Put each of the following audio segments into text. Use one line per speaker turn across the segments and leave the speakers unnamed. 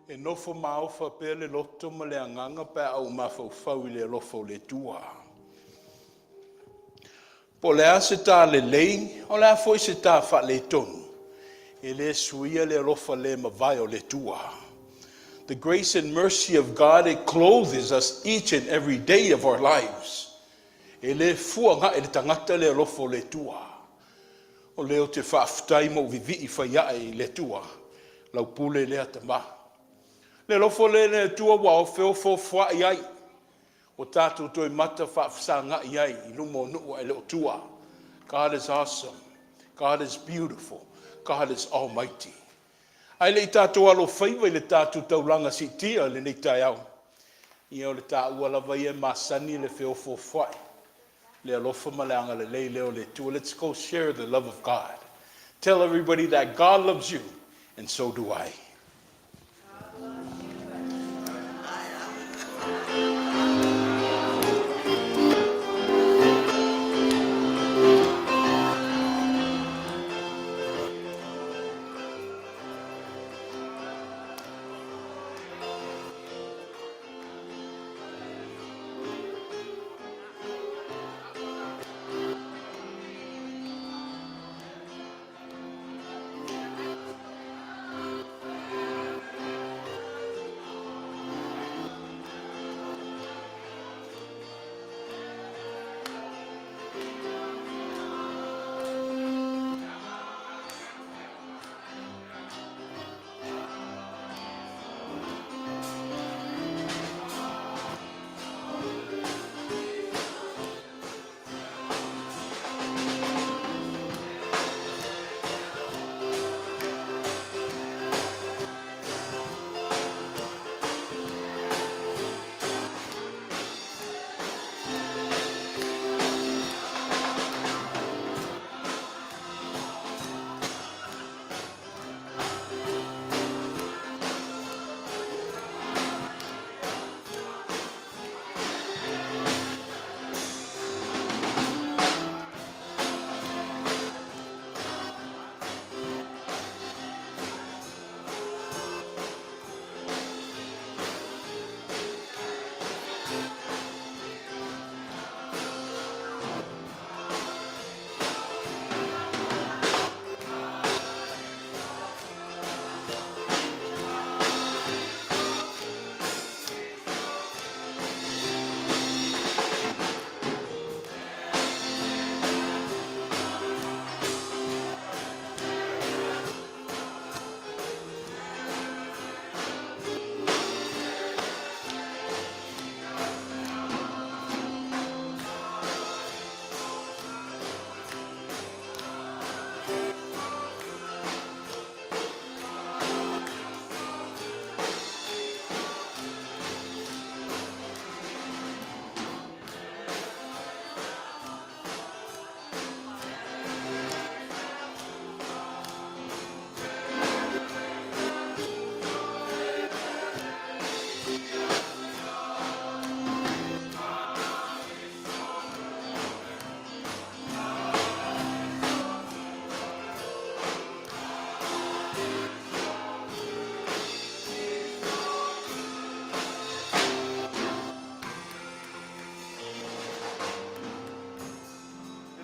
E nofo maofa pea le loto ma le agaga pe a ou mafaufau i le alofa o le Atua. Po o le a se ta lelei, o le a foi se ta faaletonu, e le suia le alofa le mavae o le Atua. The grace and mercy of God, it clothes us each and every day of our lives. E le fuaga'i le tagata le alofa o le Atua. O lea ou te faafetai ma ou vivii faiae i le Atua, lau pule lea tama. Le alofa lea i le Atua ua feofoofoai ai, ua tatou toe mata faafesagai ai i luma o nuu ae le o tua. God is awesome. God is beautiful. God is almighty. Ae le i tatou alofaiva i le tatou taulaga siitia i lenei taeao, ia o le taua lava ia e masani le feofoofoai, le alofa ma le agalelei lea o le Atua. Let's go share the love of God. Tell everybody that God loves you, and so do I.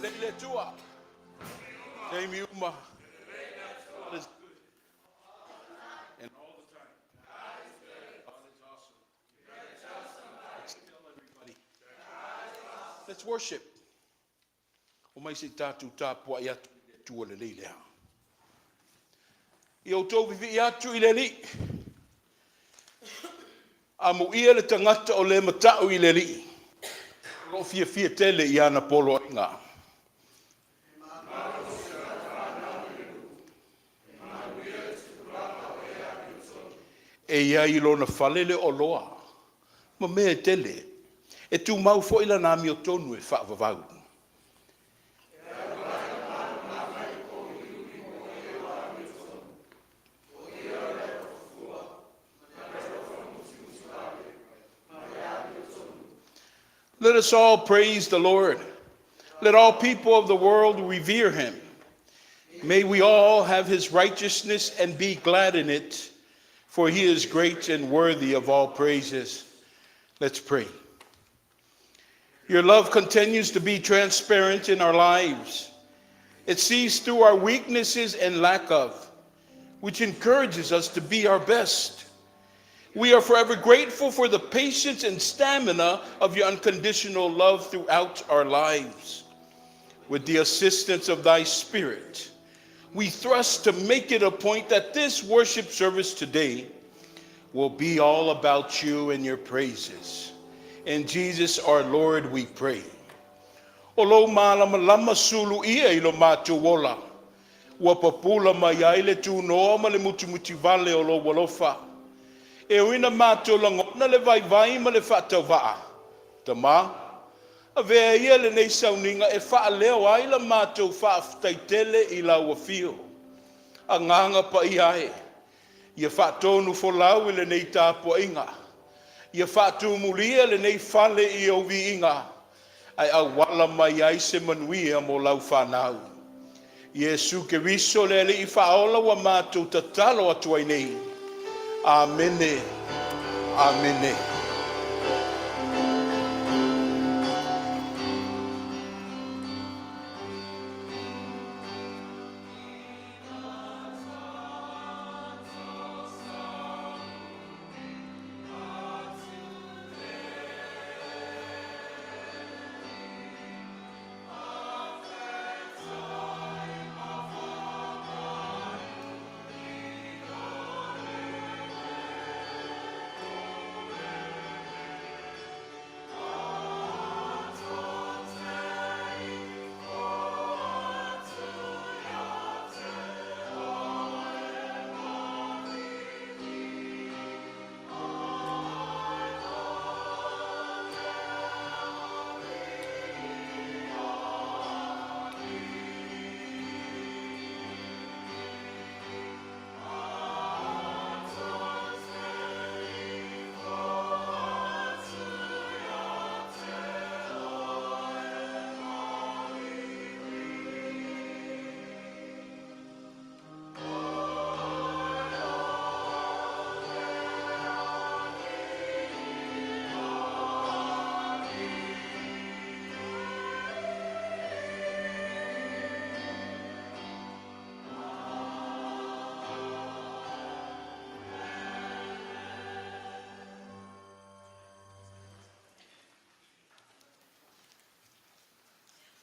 Lelei le Atua. Taimi uma. God is good. And all the time. God is awesome. Let's tell everybody. Let's worship. Omai se i tatou tapuai atu i le Atua lelei lea. Ia outou vivii atu i le Alii. Amuia le tagata o le mata'u i le Alii, o lo o fiafia tele i ana poloaiga. E i ai i lona fale le oloa ma mea e tele, e tumau foi lana amiotonu e faavavau. Let us all praise the Lord. Let all people of the world revere him. May we all have his righteousness and be glad in it. For he is great and worthy of all praises. Let's pray. Your love continues to be transparent in our lives. It sees through our weaknesses and lack of, which encourages us to be our best. We are forever grateful for the patience and stamina of your unconditional love throughout our lives. With the assistance of thy Spirit, we thrust to make it a point that this worship service today will be all about you and your praises. In Jesus our Lord we pray. O lou malamalama suluia i lo matou ola. Ua papula mai ai le tunoa ma le mutimutivale o lou alofa. E ui ina matou lagona le vaivai ma le faatauvaa. Tama, avea ia lenei sauniga e faaleo ai la matou faafetai tele i lau afio. Agaga Paia e, ia faatonufolau i lenei tapuaiga, ia faatumulia lenei fale i ou viiga, ae auala mai ai se manuia mo lau fanau. Iesu Keriso le Alii Faaola ua matou tatalo atu ai nei. Amene. Amene.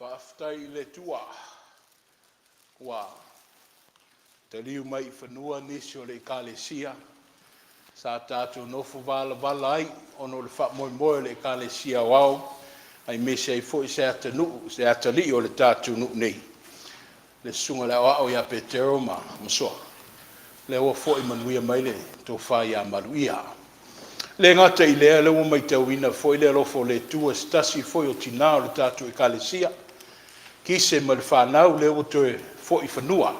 Faafetai i le Atua ua taliu mai i fanua nisi o le Ekalesia sa tatou nofo valavala ai ona o le faamoemoe o le Ekalesia Aoao aemaise ai foi se atunuu, se atalii o le tatou nuu nei, le susuga i le Aoao ia Petero ma Masoa. Lea ua foi manuia mai le tofa ia Maluia. E le gata i lea, o lea ua matauina foi le alofa o le Atua i se tasi foi o tina o le tatou Ekalesia, Kise ma le fanau, lea ua toe foi i fanua,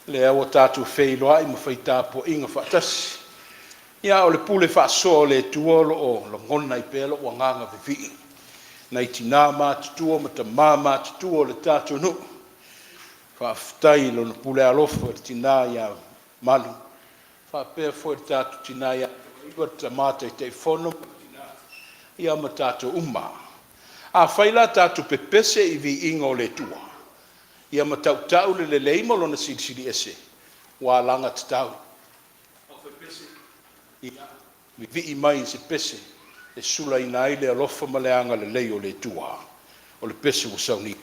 lea ua tatou feiloai ma fai tapuaiga faatasi. Ia, a o le pule faasoa o le Atua o lo o lagona ai pea lou agaga vivii nai tina matutua ma tama matutua o le tatou nuu. Faafetai i Lona pule alofa i le tina ia Malu, faapea foi le tatou tina ia Iva, le tama Taitaifono ma tina, ia ma tatou uma. Afai la tatou pepese i viiga o le Atua, ia ma tautau le lelei ma lona silisili ese, ua alagatatau. Ia vivii mai i se pese e sulaina ai le alofa ma le agalelei o le Atua, o le pese ua saunia.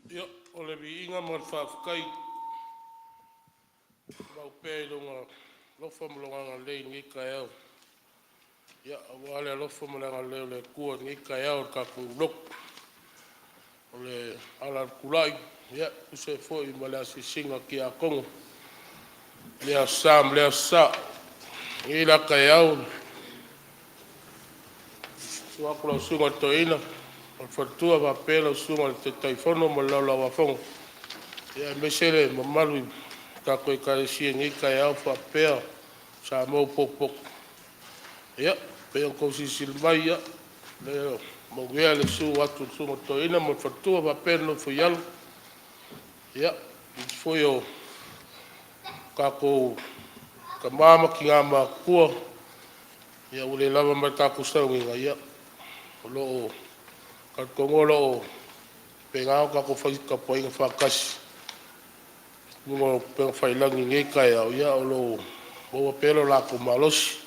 Ia, o le viiga ma le faafetai ua pea i Lona alofa ma Lona agalelei i lenei taeao, ia aua le alofa ma le agalelei o le Atua i lenei taeao i le tatou lotu. O le ala o le tulai, ia, e tusa ai foi ma le asiasiga a Tiakono i lea Aso Sa ma lea Aso Sa. I lenei la taeao, susu atu lau Susuga i le Toeaina ma le faletua faapea lau Susuga i le Taitaifono ma le Laulau-a-Fono, ia aemaise le mamalu i le tatou Ekalesia i lenei taeao faapea Samoa ua potopoto. Ia, pei ona outou silasila mai, ia, o lea ua manuia le susu atu i le Susuga i le Toeaina ma le faletua faapea le nofo a alo, ia, nisi foi o tatou tama ma tina matutua ua le lava mai i le tatou sauniga. Ia, o lo o talitonu o lo o faapena ona tatou fai tapuaiga faatasi i luga o upega tafailagi i lenei taeao. Ia o lo o maua pea lo latou malosi,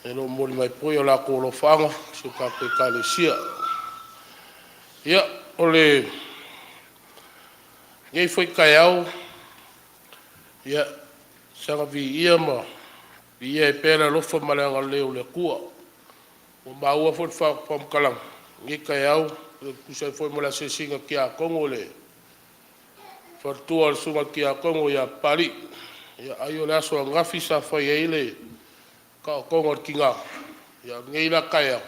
o lo o momoli mai foi o latou alofaaga i si o tatou Ekalesia. Ia, o lenei foi taeao, ia saga viia ma viia ai pea le alofa ma le agalelei o le Atua. Ua maua foi le faamatalaga i lenei taeao e tusa ai foi ma le asiasiga a Tiakono i le faletua o le susuga i le Tiakono ia Papalii. Ia ai o le aso ananafi sa fai ai le taotoga o le tina. A o lenei la taeao,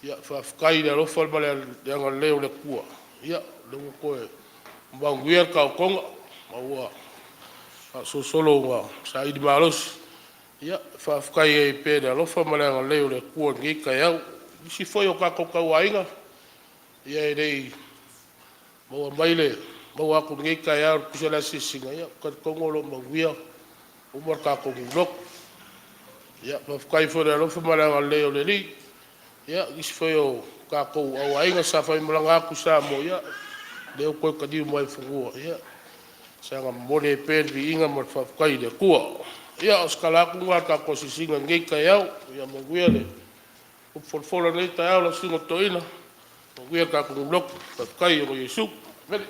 ia faafetai i le alofa ma le agalelei o le Atua, ia lea ua toe manuia le taotoga ma ua faasolosolo ina saili malosi. Ia e faafetai ai pea i le alofa ma le agalelei o le Atua i lenei taeao. O nisi foi o tatou tauaiga e le i maua mai le maua atu i lenei taeao e tusa o le asiasiga, ia ou te talitonu o lo o manuia uma le tatou nuu lotu. Ia faafetai foi i le alofa ma le agalelei o le Alii i nisi foi o tatou auaiga sa faimalaga atu i Samoa, ia lea ua toe taliu mai i fanua, ia saga momoli ai pea le viiga ma le faafetai i le Atua. Ia o se tala atu lena o le tatou asiasiga i lenei taeao. Ia manuia le folafola i lenei taeao lau Susuga i le Toeaina, manuia le tatou lotu. Faafetai ona o Iesu. Amene.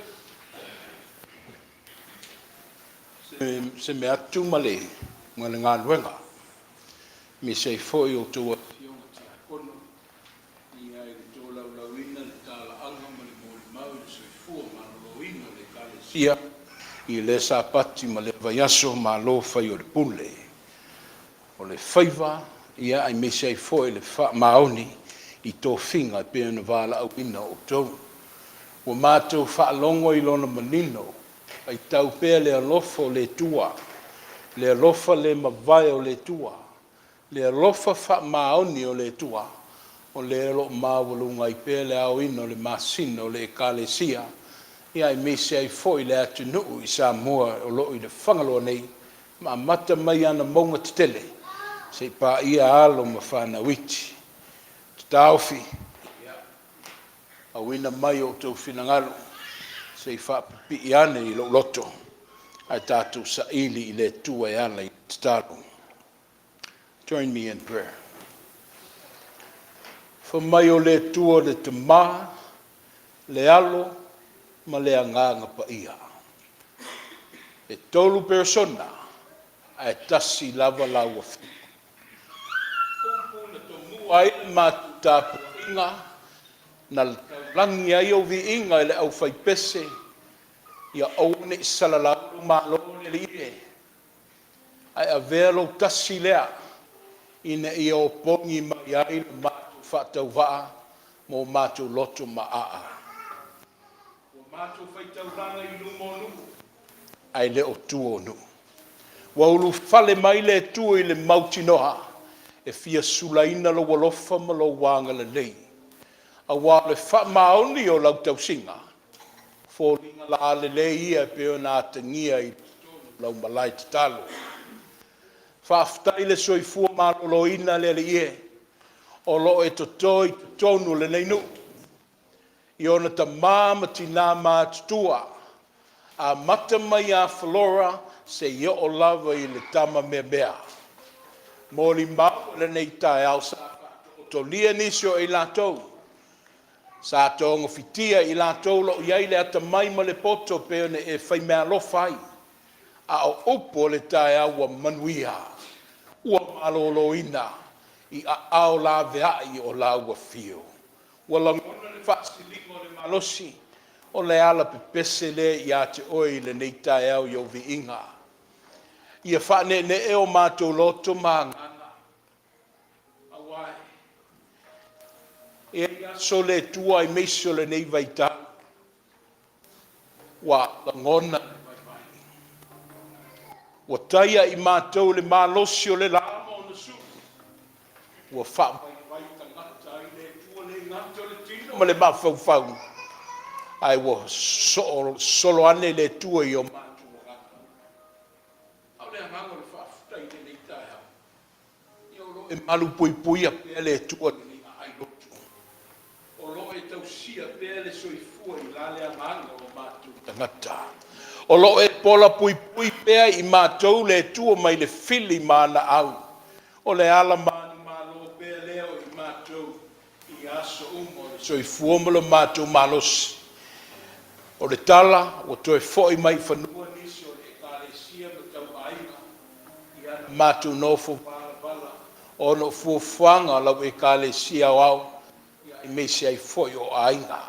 Se mea atu ma le galuega, aemaise ai foi o outou afioga i tiakono i le tolaulauina o le talaaga ma le molimau i le soifua maloloina o le Ekalesia i lea Sapati ma lea vaiaso, malo fai o le pule. O le faiva aemaise ai foi le faamaoni i tofiga e pei ona valaauina outou. Ua matou faalogo i lona manino, faitau pea le alofa o le Atua, le alofa le mavae o le Atua, le alofa faamaoni o le Atua, o lea o lo o maualuga ai pea le aoina o le masina o le Ekalesia, aemaise ai foi le atunuu i Samoa o lo o i le Fagaloa nei, ma amata mai ana mauga tetele seia paia alo ma fanau iti. Ou te taofi, auina mai outou finagalo se i faapipii ane i lou loto, ae tatou saili i le Atua e ala i le tatalo. Join me in prayer. Fai mai o le Atua le Tama, le Alo ma le Agaga Paia. E 3 Perisona ae tasi lava laua Fitu. O upu na tomua ai le matou tapuaiga, na taulagi ai ou viiga e le aufaipese, ia aua ne i salalau lou malo le Alii e, ae avea lou tasi lea ina ia opogi mai ai lo matou faatauvaa ma o matou loto maaa. Ua matou faitaulaga i luma o nuu, ae le o tua o nuu. Ua ulufale mai le Atua i le mautinoa e fia sulaina lou alofa ma lou agalelei, aua o le faamaoni o lau tausiga, o foliga lalelei ia e pei ona atagia i totonu o lau malae tatalo. Faafetai le soifua maloloina le Alii e, o lo o e toto i totonu o lenei nuu i ona tama ma tina matutua, amata mai ia Falora seia oo lava i le tama meamea. Molimau i lenei taeao sa faataotolia nisi o i latou Sa togofitia i latou o lo o i ai le atamai ma le poto pei ona e faimeaalofa ai, a o upu o le taeao ua manuia, ua maloloina i aao laveai o lau afio. Ua lagona le faasiliga o le malosi, o le ala pepese lea ia te oe i lenei taeao i ou viiga. Ia faaneenee o matou loto ma agaga, aua e i ai aso le Atua aemaise o lenei vaitau ua lagona le vaivai. Ua taia i matou le malosi o le la ma ona suu, ua faavaivai tagata ai le Atua, le gata o le tino ma le mafaufau, ae ua sosolo ane le Atua i o matou agaga. A o le agaga o le faafetai i lenei taeao, ia o lo o e malupuipuia pea le Atua i lenei aai lotu, o lo o e tausia pea le soifua i la le agaga o matou tagata. O lo o e pola puipui pea i matou le Atua mai le fili ma ana au. O le ala manumalo pea lea o i matou i aso uma o le soifua ma lo matou malosi. O le tala ua toe foi mai i fanua nisi o le Ekalesia ma tauaiga i ana matou nofo valavala ona o fuafuaga a lau Ekalesia Aoao aemaise ai foi o aiga.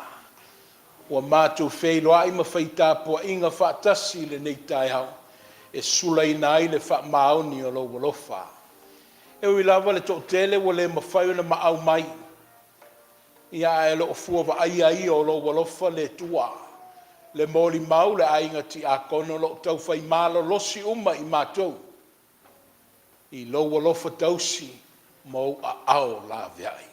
Ua matou feiloai ma fai tapuaiga faatasi i lenei taeao e sulaina ai le faamaoni o lou alofa. E ui lava le toatele ua le mafai ona maau mai, ia ae o lo o fua vaaia ia o lou alofa le Atua, le molimau le aiga tiakono o lo o taufai malolosi uma i matou i lou alofa tausi ma ou aao laveai.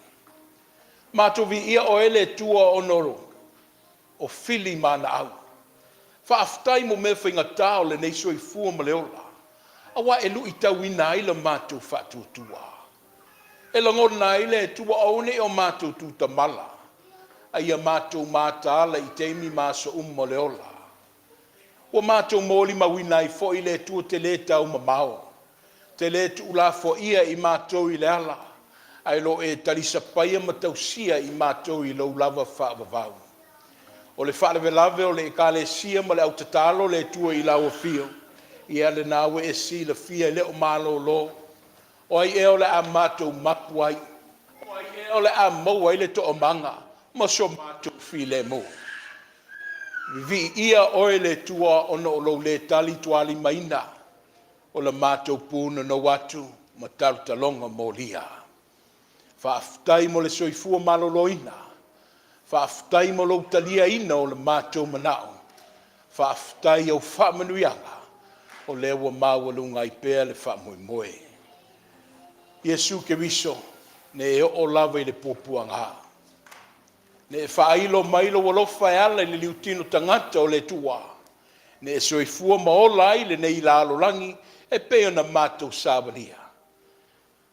Matou viia oe le Atua ona o fili ma ana au. Faafetai mo mea faigata o lenei soifua ma le ola, aua e luitauina ai le matou faatuatua. E lagona ai le Atua aua ne i o matou tutamala, a ia matou mataala i taimi ma aso uma o le ola. Ua matou molimauina ai foi le Atua e te le taumamao, te le tuulafoaia i matou i le ala, ae o lo o e talisapaia ma tausia i matou i lou lava faavavau. O le faalavelave o le Ekalesia ma le au tatalo le Atua i lau afio, ia lena ua e silafia e le o malolo. O ai ea o le a matou mapu ai? O ai ea o le a maua ai le toamaga ma so matou filemu? Viia oe le Atua ona o lou le talitualimaina o le matou punonou atu ma talotaloga molia. Faafetai mo le soifua maloloina, faafetai mo lou taliaina o le matou manao, faafetai i au faamanuiaga o lea ua maualuga ai pea le faamoemoe. Iesu Keriso, ne i e oo lava i le puapuaga, ne i e faailo mai lou alofa e ala i le liutino tagata o le Atua, ne i e soifua ma ola ai lenei lalolagi e pei ona matou savalia.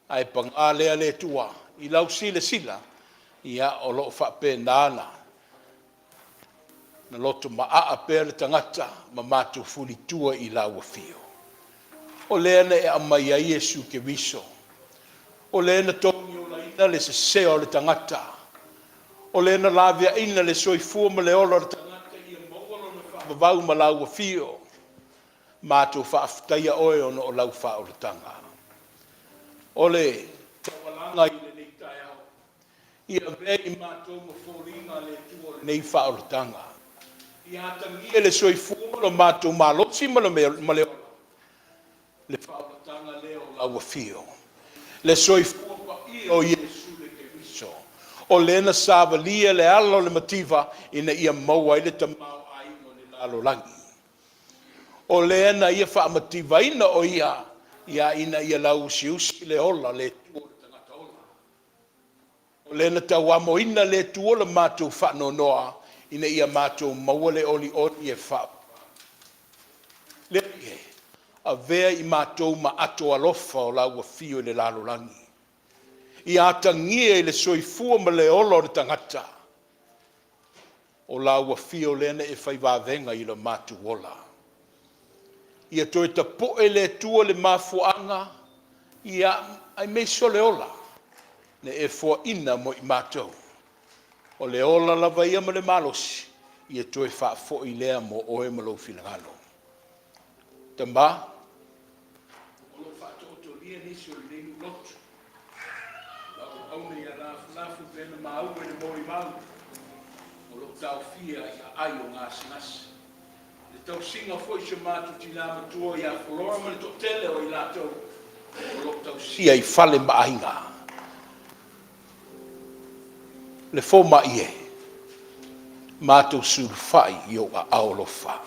Ae paga lea le Atua i lau silasila, ia o lo o faapena ona loto maaa pea le tagata ma matou fulitua i lau afio. O lea na e aumai ai Iesu Keriso, o le na togiolaina le sese o le tagata, o le na laveaina le soifua ma le ola o le tagata ia maua lona faavavau ma lau afio. Matou faafetaia oe ona o lau faaolataga. O le taualaga i lenei taeao, ia avea i matou ma foliga le Atua o lenei faaolataga. Ia atagia i le soifua ma lo matou malosi ma le ola le faaolataga lea o lau afio, le soifua paia o Iesu le Keriso, o le na savalia le ala o le mativa ina ia maua ai le tamaoaiga o le lalolagi. O lea na ia faamativaina o ia, ia ina ia lauusiusi le ola le Atua o le tagata ola. O lea na tauamoina le Atua le matou faanoanoa ina ia matou maua le olioli e faavavau. Le Alii e, avea i matou ma ato alofa o lau afio i le lalolagi. Ia atagia i le soifua ma le ola o le tagata o lau afio lea na e fai vavega i lo matou ola. Ia toe tapu'e le Atua le mafuaaga, ia, aemaise o le ola na e foaina mo i matou. O le ola lava ia ma le malosi, ia toe faafoi lea mo oe ma lou finagalo. Tama, o lo o faataotolia nisi o lenei nuu lotu, lau auauna ia Lafulafu pei ona maua i le molimau, o lo o taofia i aai o gasegase. Le tausiga foi o si o matou tina matua ia Flora ma le toatele o i latou o lo o tausia i fale ma aiga. Le fomai e, matou sulufai i ou aao alofa.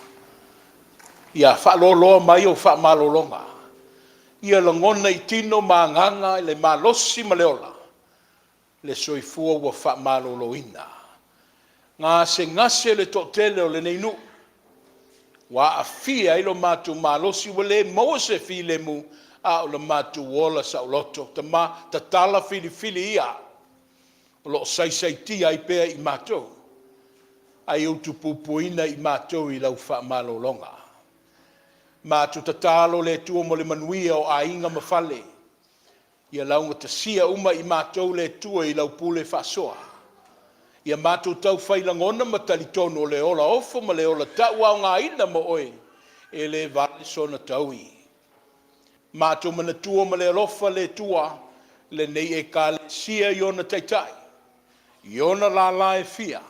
Ia faaloaloa mai au faamalologa, ia lagona i tino ma agaga le malosi ma le ola le soifua ua faamaloloina. Gasegase le toatele o lenei nuu ua aafia ai lo matou malosi, ua le maua se filemu, a o le matou ola saoloto. Tama, tatala filifili ia o lo o saisaitia ai pea i matou, a ia utupupuina i matou i lau faamalologa. Matou tatalo le Atua mo le manuia o aiga ma fale, ia laugatasia uma i matou le Atua i lau pule faasoa. Ia matou taufai lagona ma talitonu o le ola ofo ma le ola tauaogaina mo oe, e le vale sona taui. Matou manatua ma le alofa le Atua lenei Ekalesia i ona taitai, i ona lala e fia,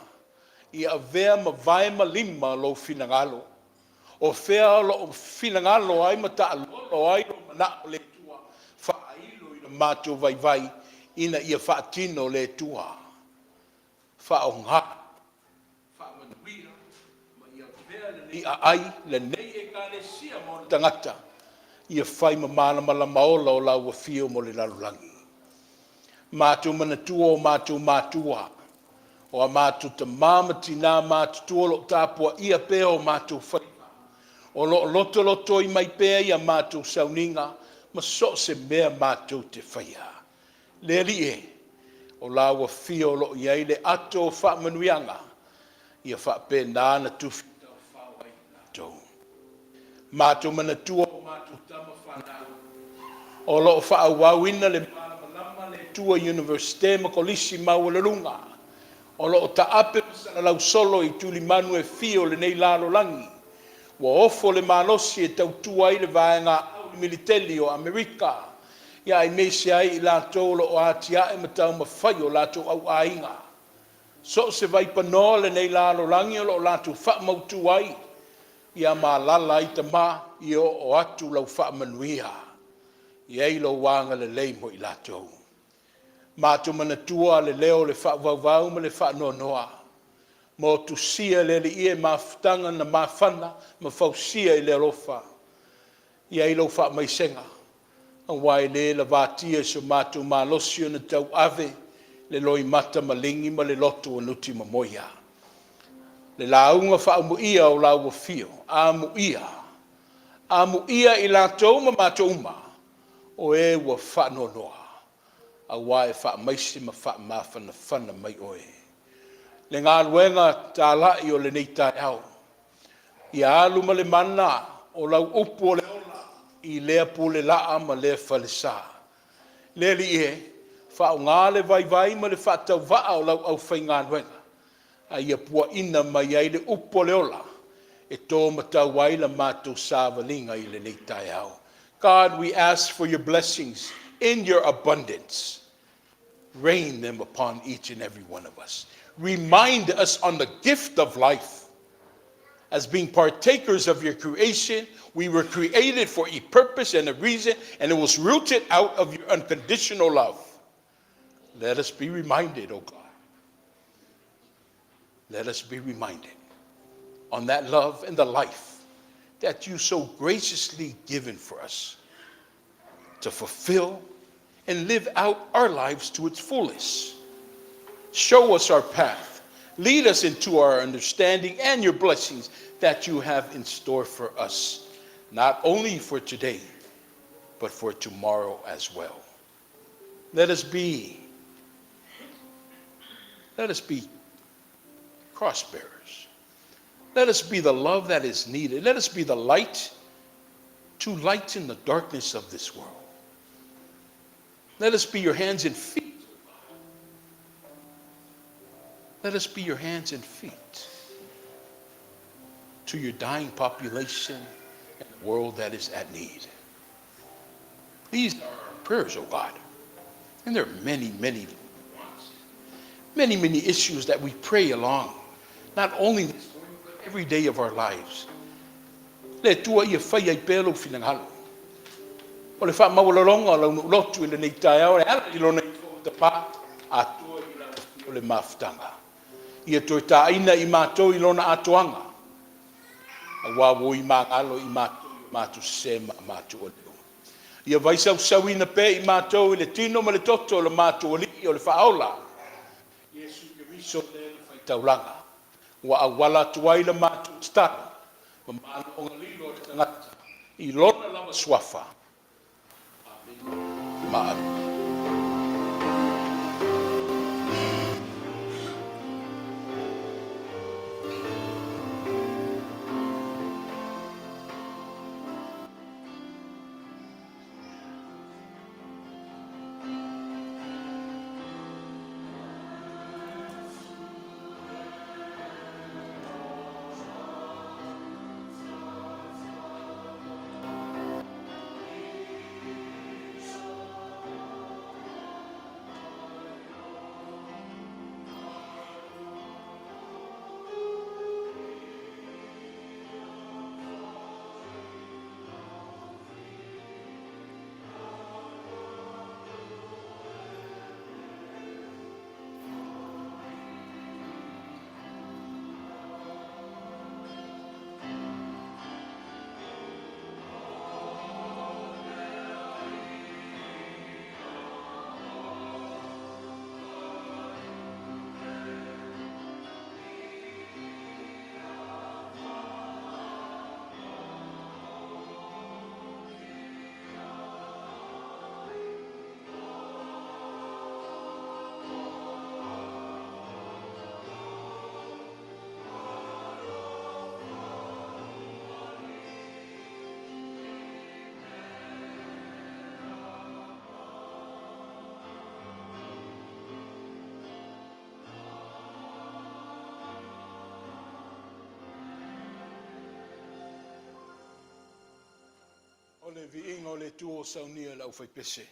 ia avea ma vae ma lima lou finagalo. O fea o lo o finagalo ai ma taalolo ai lou manao le Atua, faailo i lo matou vaivai ina ia faatino le Atua. Faaaoga, faamanuia ma ia avea lenei aai, lenei Ekalesia ma ona tagata ia fai ma malamalama ola o lau afio mo le lalolagi. Matou manatua o matou matua, o a matou tama ma tina matutua o lo o tapuaia pea o matou faiva, o lo o lotolotoi mai pea i a matou sauniga ma so o se mea matou te faia. Le Alii e, o lau afio o lo o i ai le ato o faamanuiaga, ia faapena ona tufi taufao ai i latou. Matou manatua o matou tama fanau o lo o faaauauina le malamalama le Atua i Iunivesite ma Kolisi maualuluga, o lo o taape ma salalau solo i tulimanu e fia o lenei lalolagi, ua ofo le malosi e tautua ai le vaega au i le Militeli o Amerika, aemaise ai i latou o lo o atiae ma taumafai o latou auaiga. So o se vaipanoa o lenei lalolagi o lo o latou faamautu ai ia ma alaala ai tama, ia oo atu lau faamanuia, i ai lou agalelei mo i latou. Matou manatua le leo o le faavauvau ma le faanoanoa, motusia e le Alii e mafutaga na mafana ma fausia i le alofa. I ai lau faamaisega, aua e le lavatia i so matou malosi ona tauave le loimata maligi ma le loto ua nutimomoia. Le lauga faaamuia o lau afio, amuia, amuia i latou ma matou uma o e ua faanoanoa, aua e faamaise ma faamafanafana mai oe. Le galuega talai o lenei taeao, ia alu ma le mana o lau upu o le ola i lea pulelaa ma lea falesa. Le Alii e, faaaoga le vaivai ma le faatauvaa o lau aufaigaluega, a ia puaina mai ai le upu o le ola e to matau ai la matou savaliga i lenei taeao. God, we ask for your blessings in your abundance. Rain them upon each and every one of us. Remind us on the gift of life. As being partakers of your creation, we were created for a purpose and a reason, and it was rooted out of your unconditional love. Let us be reminded, oh God. Let us be reminded on that love and the life that you so graciously given for us to fulfill and live out our lives to its fullest. Show us our path. Lead us into our understanding and your blessings that you have in store for us, not only for today, but for tomorrow as well. Let us be, let us be cross bearers. Let us be the love that is needed. Let us be the light to lighten the darkness of this world. Let us be your hands and feet. Let us be your hands and feet to your dying population and the world that is at need. These are our prayers, O God. And there are many, many, many, many issues that we pray along, not only this morning, but every day of our lives. Le Atua ia faia ai pea lou finagalo. O le faamaualaloga o lau nuu lotu i lenei taeao e ala i lona ifo ua tapa atoa i lalo o le mafutaga. Ia toe tāina i matou i lona atoaga, aua ua ui magalo i matou i o matou sē ma a matou aleu. Ia vaisausauina pea i matou i le tino ma le toto o le matou Alii o le Faaola, Iesu Keriso lea na faitaulaga, ua auala atu ai la matou tatalo ma manaoga lilo a le tagata i Lona lava Suafa. Amene ma amene. O le viiga o le Atua ua saunia e le aufaipese.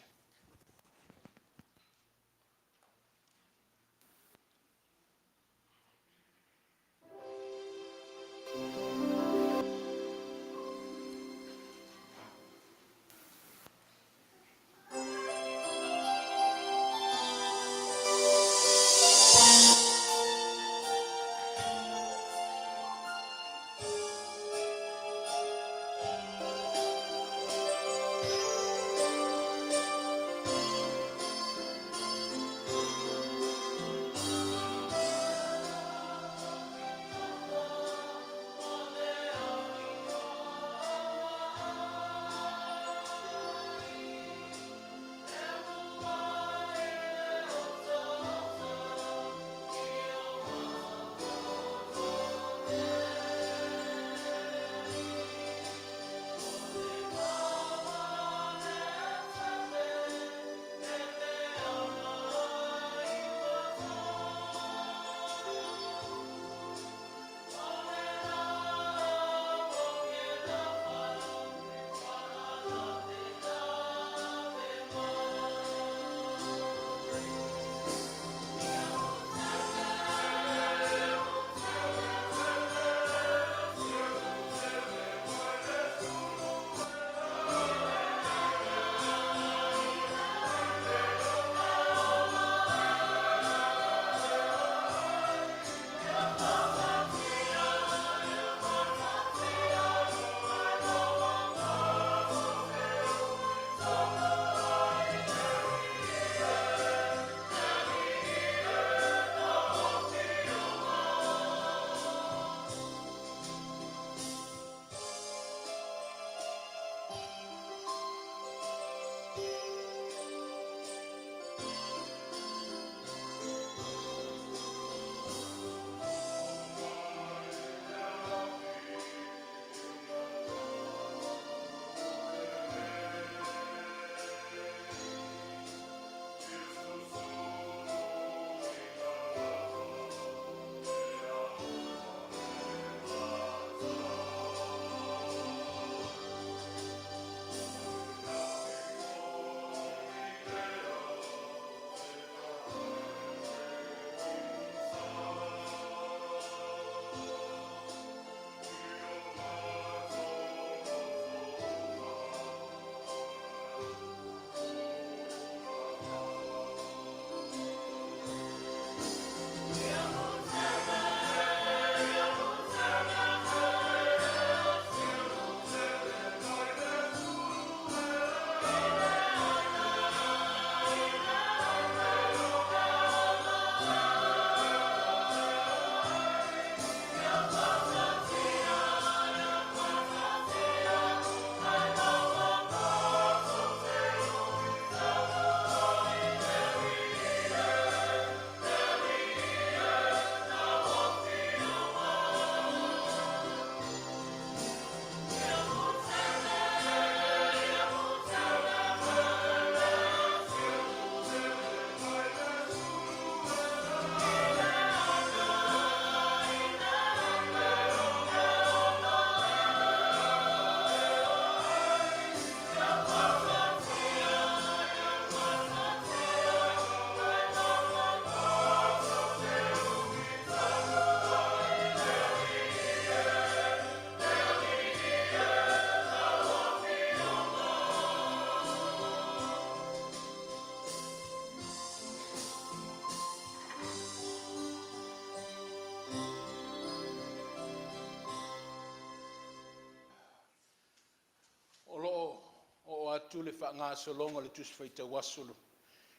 Atu le faagasologa o le Tusi Faitau Aso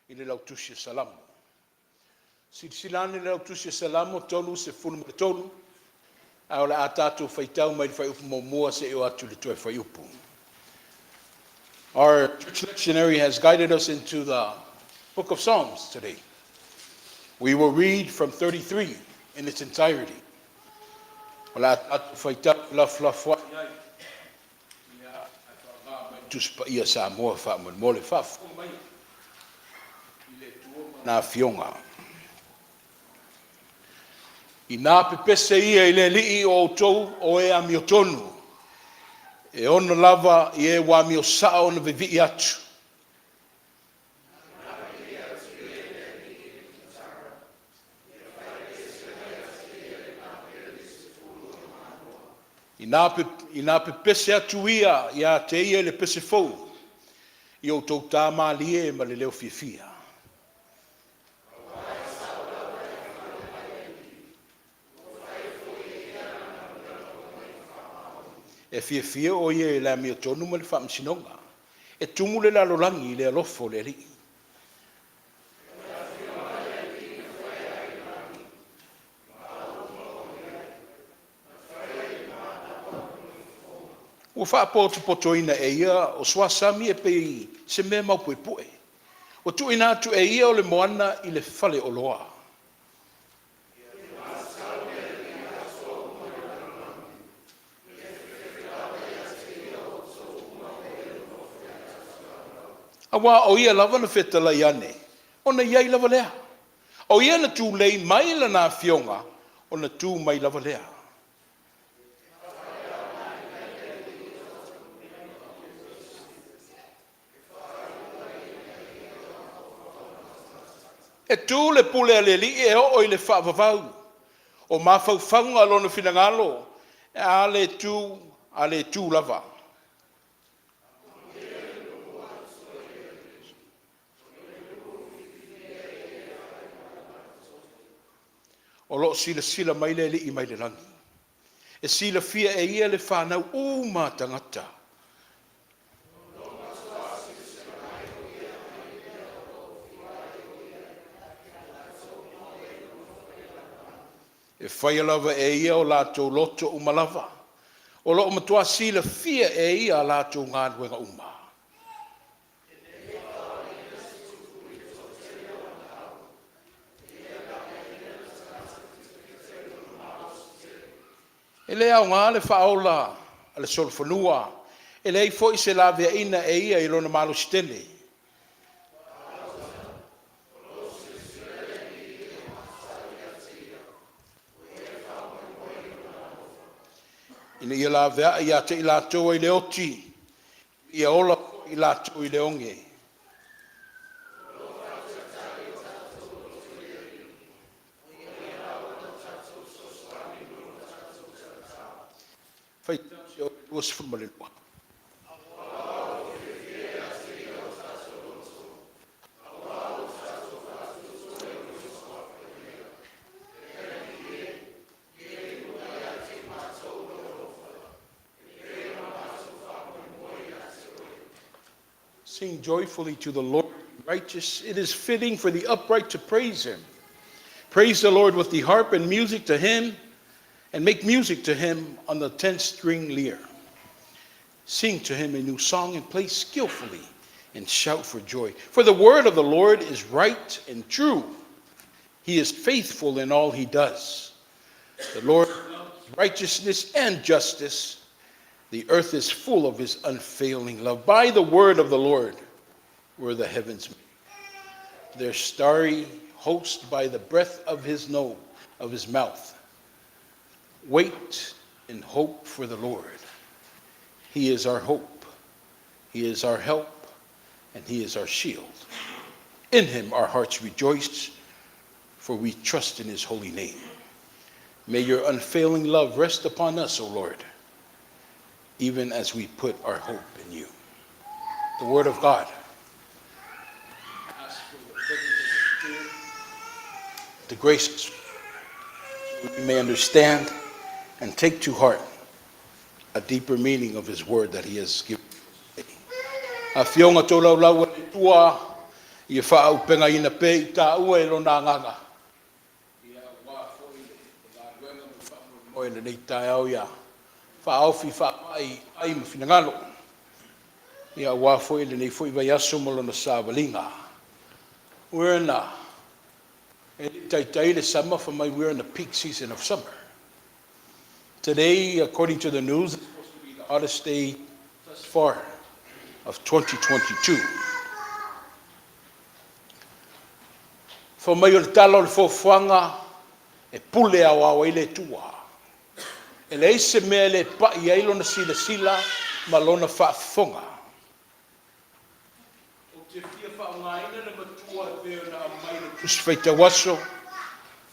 i le lautusi o Salamo. Silasila ane i le lautusi o Salamo 33, ae o le a tatou faitau mai le fuaiupu muamua seia oo atu i le toe fuaiupu. Our church lectionary has guided us into the book of Psalms today. We will read from 33 in its entirety. O le a tatou faitau felafolafoai ai ia ae faaaoga mai le Tusi Paia Samoa faamolemole. Faafofoga mai i le Atua ma Lana Afioga. Ina pepese ia i le Alii o outou o e amiotonu, e ono lava i e ua amio sao ona vivii atu. Ina pepese atu ia ia te ia i le pese fou, ia outou ta malie ma le leo fiafia. E fiafia o ia i le amiotonu ma le faamasinoga. E tumu le lalolagi i le alofa o le Alii. Ua faapotopotoina e ia o suasami e pei se mea maupuepue. Ua tuuina atu e ia o le moana i le faleoloa. Aua o ia lava na fetalai ane, ona i ai lava lea. O ia na tulei mai lana afioga, ona tu mai lava lea. E tu le pule a le alii e oo i le faavavau, o mafaufauga o lona finagalo, a le tu, a le tu lava. O lo o silasila mai le Alii mai le lagi, e silafia e ia le fanau uma a tagata. E faia lava e ia o latou loto uma lava, o lo o matua silafia e ia a latou galuega uma. E le aoga le faaola a le solofanua, e leai foi se laveaiina e ia i lona malosi tele. Ina ia laveai ia te i latou ai le oti, ia ola foi i latou i le oge. Faitau 22. Sing joyfully to the Lord, righteous. It is fitting for the upright to praise him. Praise the Lord with the harp and music to him, and make music to him on the ten-string lyre. Sing to him a new song and play skillfully and shout for joy. For the word of the Lord is right and true. He is faithful in all he does. The Lord loves righteousness and justice. The earth is full of his unfailing love. By the word of the Lord were the heavens made, their starry host by the breath of his nose, of his mouth. Wait and hope for the Lord. He is our hope. He is our help, and he is our shield. In him our hearts rejoice, for we trust in his holy name. May your unfailing love rest upon us, O Lord, even as we put our hope in you. The word of God. Ask for the presence of the Spirit, the grace so we may understand and take to heart a deeper meaning of his word that he has given. Afioga tolaulau a le Atua, ia faaauupegaina pea i taua e Lona Agaga, ia aua foi le galuega ma le faamoemoe i lenei taeao ia faaofi faama'i ai ma finagalo, ia aua foi lenei foi vaiaso ma lona savaliga. We're in a, e le i taitai le sama fai mai we're in the peak season of summer. Today, according to the news, is supposed to be the hottest day thus far of 2022. Fai mai o le tala o le foafoaga e pule aoao ai le Atua. E leai se mea e le pa'i i ai lona silasila ma lona faafofoga. Ou te fia faaaogaina le matua e pei ona aumai i le Tusi Faitau Aso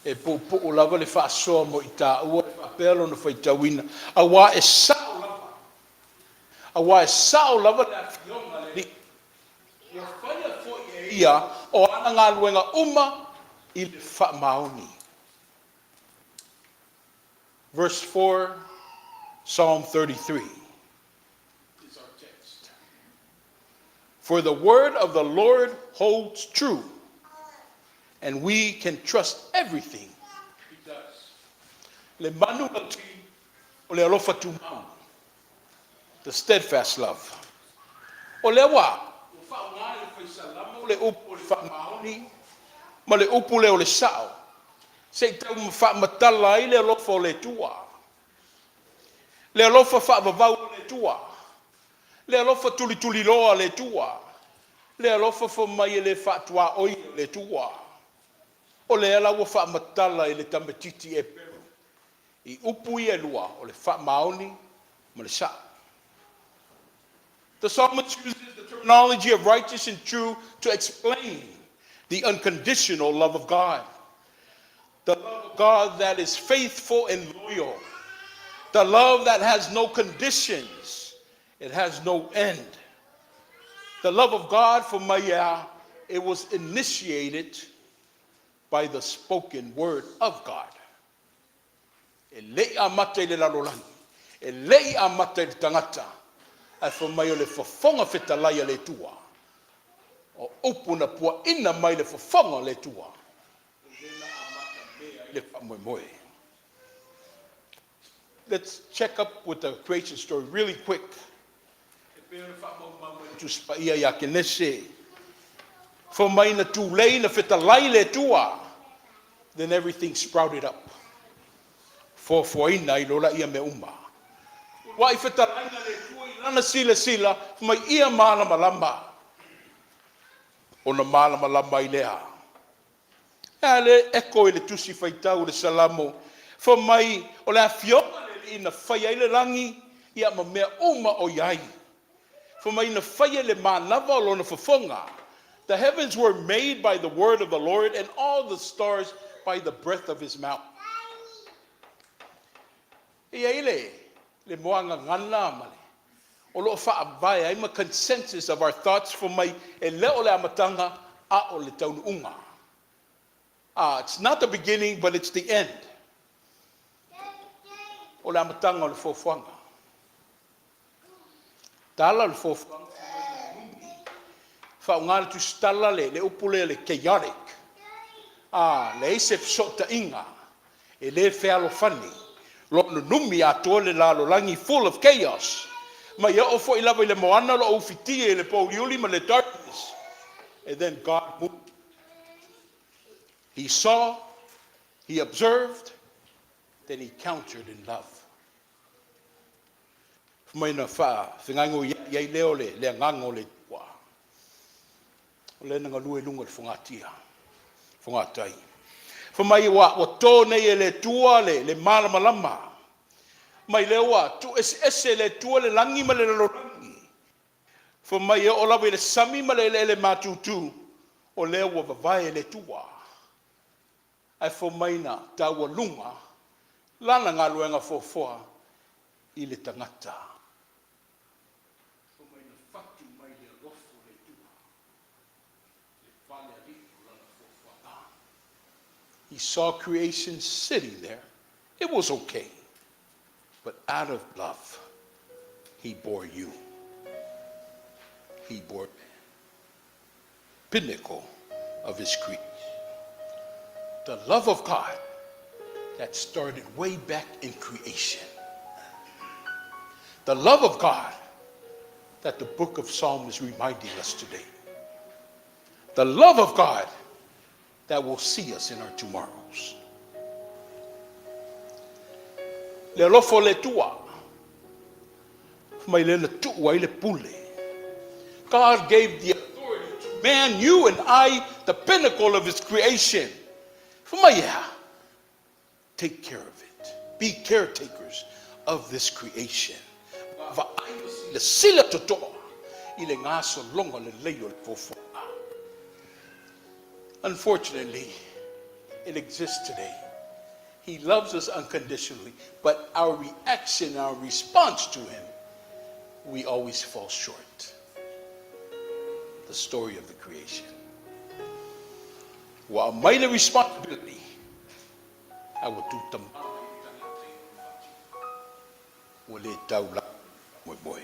e puupuu lava le faasoa mo i taua e faapea lona faitauina, aua e sa'o lava, aua e sa'o lava le Afioga a le Alii, ua faia foi e Ia o ana galuega uma i le faamaoni. Verse 4, Psalm 33 is our text. For the word of the Lord holds true, and we can trust everything he does. Le manulauti o le alofa tumau, the steadfast love. O lea ua faaaoga e le Fai Salamo le upu o le faamaoni ma le upu lea o le sa'o, se i tau faamatala ai le alofa o le Atua. Le alofa faavavau o le Atua. Le alofa tulituliloa o le Atua. Le alofa fai mai e le faatuaoi o le Atua. O lea la ua faamatala e le tamaitiiti Eperu i upu ia e lua o le faamaoni ma le sa'o. The psalmist uses the terminology of righteous and true to explain the unconditional love of God. The love of God that is faithful and loyal. The love that has no conditions. It has no end. The love of God for Maya, it was initiated by the spoken word of God. E le i amata i le lalolagi, e le i amata i le tagata, ae fai mai o le fofoga fetalai a le Atua. O upu na puaina mai le fofoga o le Atua. O lea na amata mea ai le faamoemoe. Let's check up with the creation story really quick. E pei ona faamaumau e le Tusi Paia ia Kenese. Fai mai na tulei na fetalai le Atua. Then everything sprouted up. Foafoaina ai loa lea mea uma. Ua i fetalaiga le Atua i lana silasila, fai mai ia malamalama. Ona malamalama ai lea. A le eko i le tusi faitau o le Salamo, fai mai o le afioga le Alii na fai ai le lagi ia ma mea uma o i ai. Fai mai na faia le manava o lona fofoga. The heavens were made by the word of the Lord and all the stars by the breath of his mouth. E i ai le muagagana ma le o lo o faavae ai ma consensus of our thoughts fai mai e le o le amataga a o le taunuuga. Ah, it's not the beginning, but it's the end. O le amataga o le foafoaga. Tala o le foafoaga faaaoga le tusitala le upu lea le chaotic. Ah, leai se fesootaiga e le fealofani. Lo nunumi atoa le lalolagi full of chaos. Mai oo foi lava i le moana lo o ufitia i le pouliuli ma le darkness. And then God moved. He saw, he observed, then he countered in love. Mai na faafegago i ai lea o le agaga o le Atua. O lea na galue i luga o le fogatia, fogatai. Fai mai ua to nei e le Atua le malamalama. Mai lea ua tuueseese le Atua le lagi ma le lalolagi. Fai mai e oo lava i le sami ma le eleele matutu, o lea ua vavae e le Atua. Ae fai mai na taualuga lana galuega foafoa i le tagata. Fai mai na fatu mai le alofa o le Atua. Le pale alii o lana foafoaga. He saw creation sitting there. It was okay. But out of love, he bore you. He bore pinnacle of his creation. The love of God that started way back in creation. The love of God that the book of Psalm is reminding us today. The love of God that will see us in our tomorrows. Le alofa o le Atua, mai le na tuu ai le pule. God gave the authority to man, you and I, the pinnacle of his creation. Fai mai e a? Take care of it. Be caretakers of this creation. Vaai ma silasila totoa i le gasologa lelei o le foafoaga. Unfortunately, it exists today. He loves us unconditionally, but our reaction, our response to him, we always fall short. The story of the creation. Ua aumai le responsibility, ae ua tutamala i le tagata i lona faatino. Ua le tau lava le faamoemoe.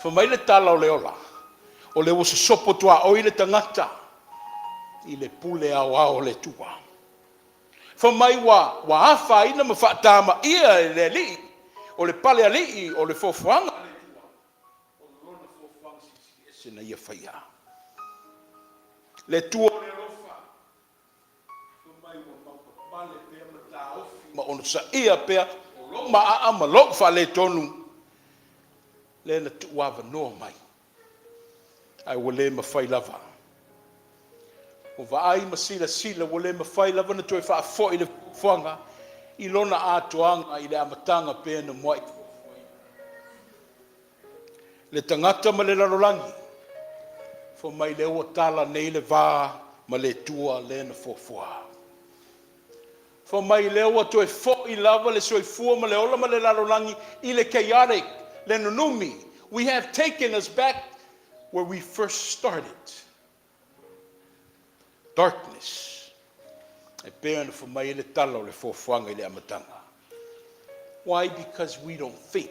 Fai mai le tala o le ola, o lea ua sosopo tuaoi le tagata i le pule aoao o le Atua. Fai mai ua afaina ma faatamaia e le Alii, o le palealii o le foafoaga a le Atua, o lona foafoaga silisili ese na ia faia. Le Atua o le alofa, fai mai ua maupapale pea ma taofi ma onosaia pea o lou maaa ma lou faaletonu, lea na tuuavanoa mai, ae ua le mafai lava. Ua vaai ma silasila ua le mafai lava ona toe faafoi le fuafuaga i lona atoaga i le amataga pea na muai fuafuaina. Le tagata ma le lalolagi, fai mai lea ua tala nei le va ma le Atua lea na fuafua. Fai mai lea ua toe foi lava le soifua ma le ola ma le lalolagi i le chaotic, le nunumi. We have taken us back where we first started. Darkness. E pei ona fai mai ai le tala o le foafoaga i le amataga. Why? Because we don't think.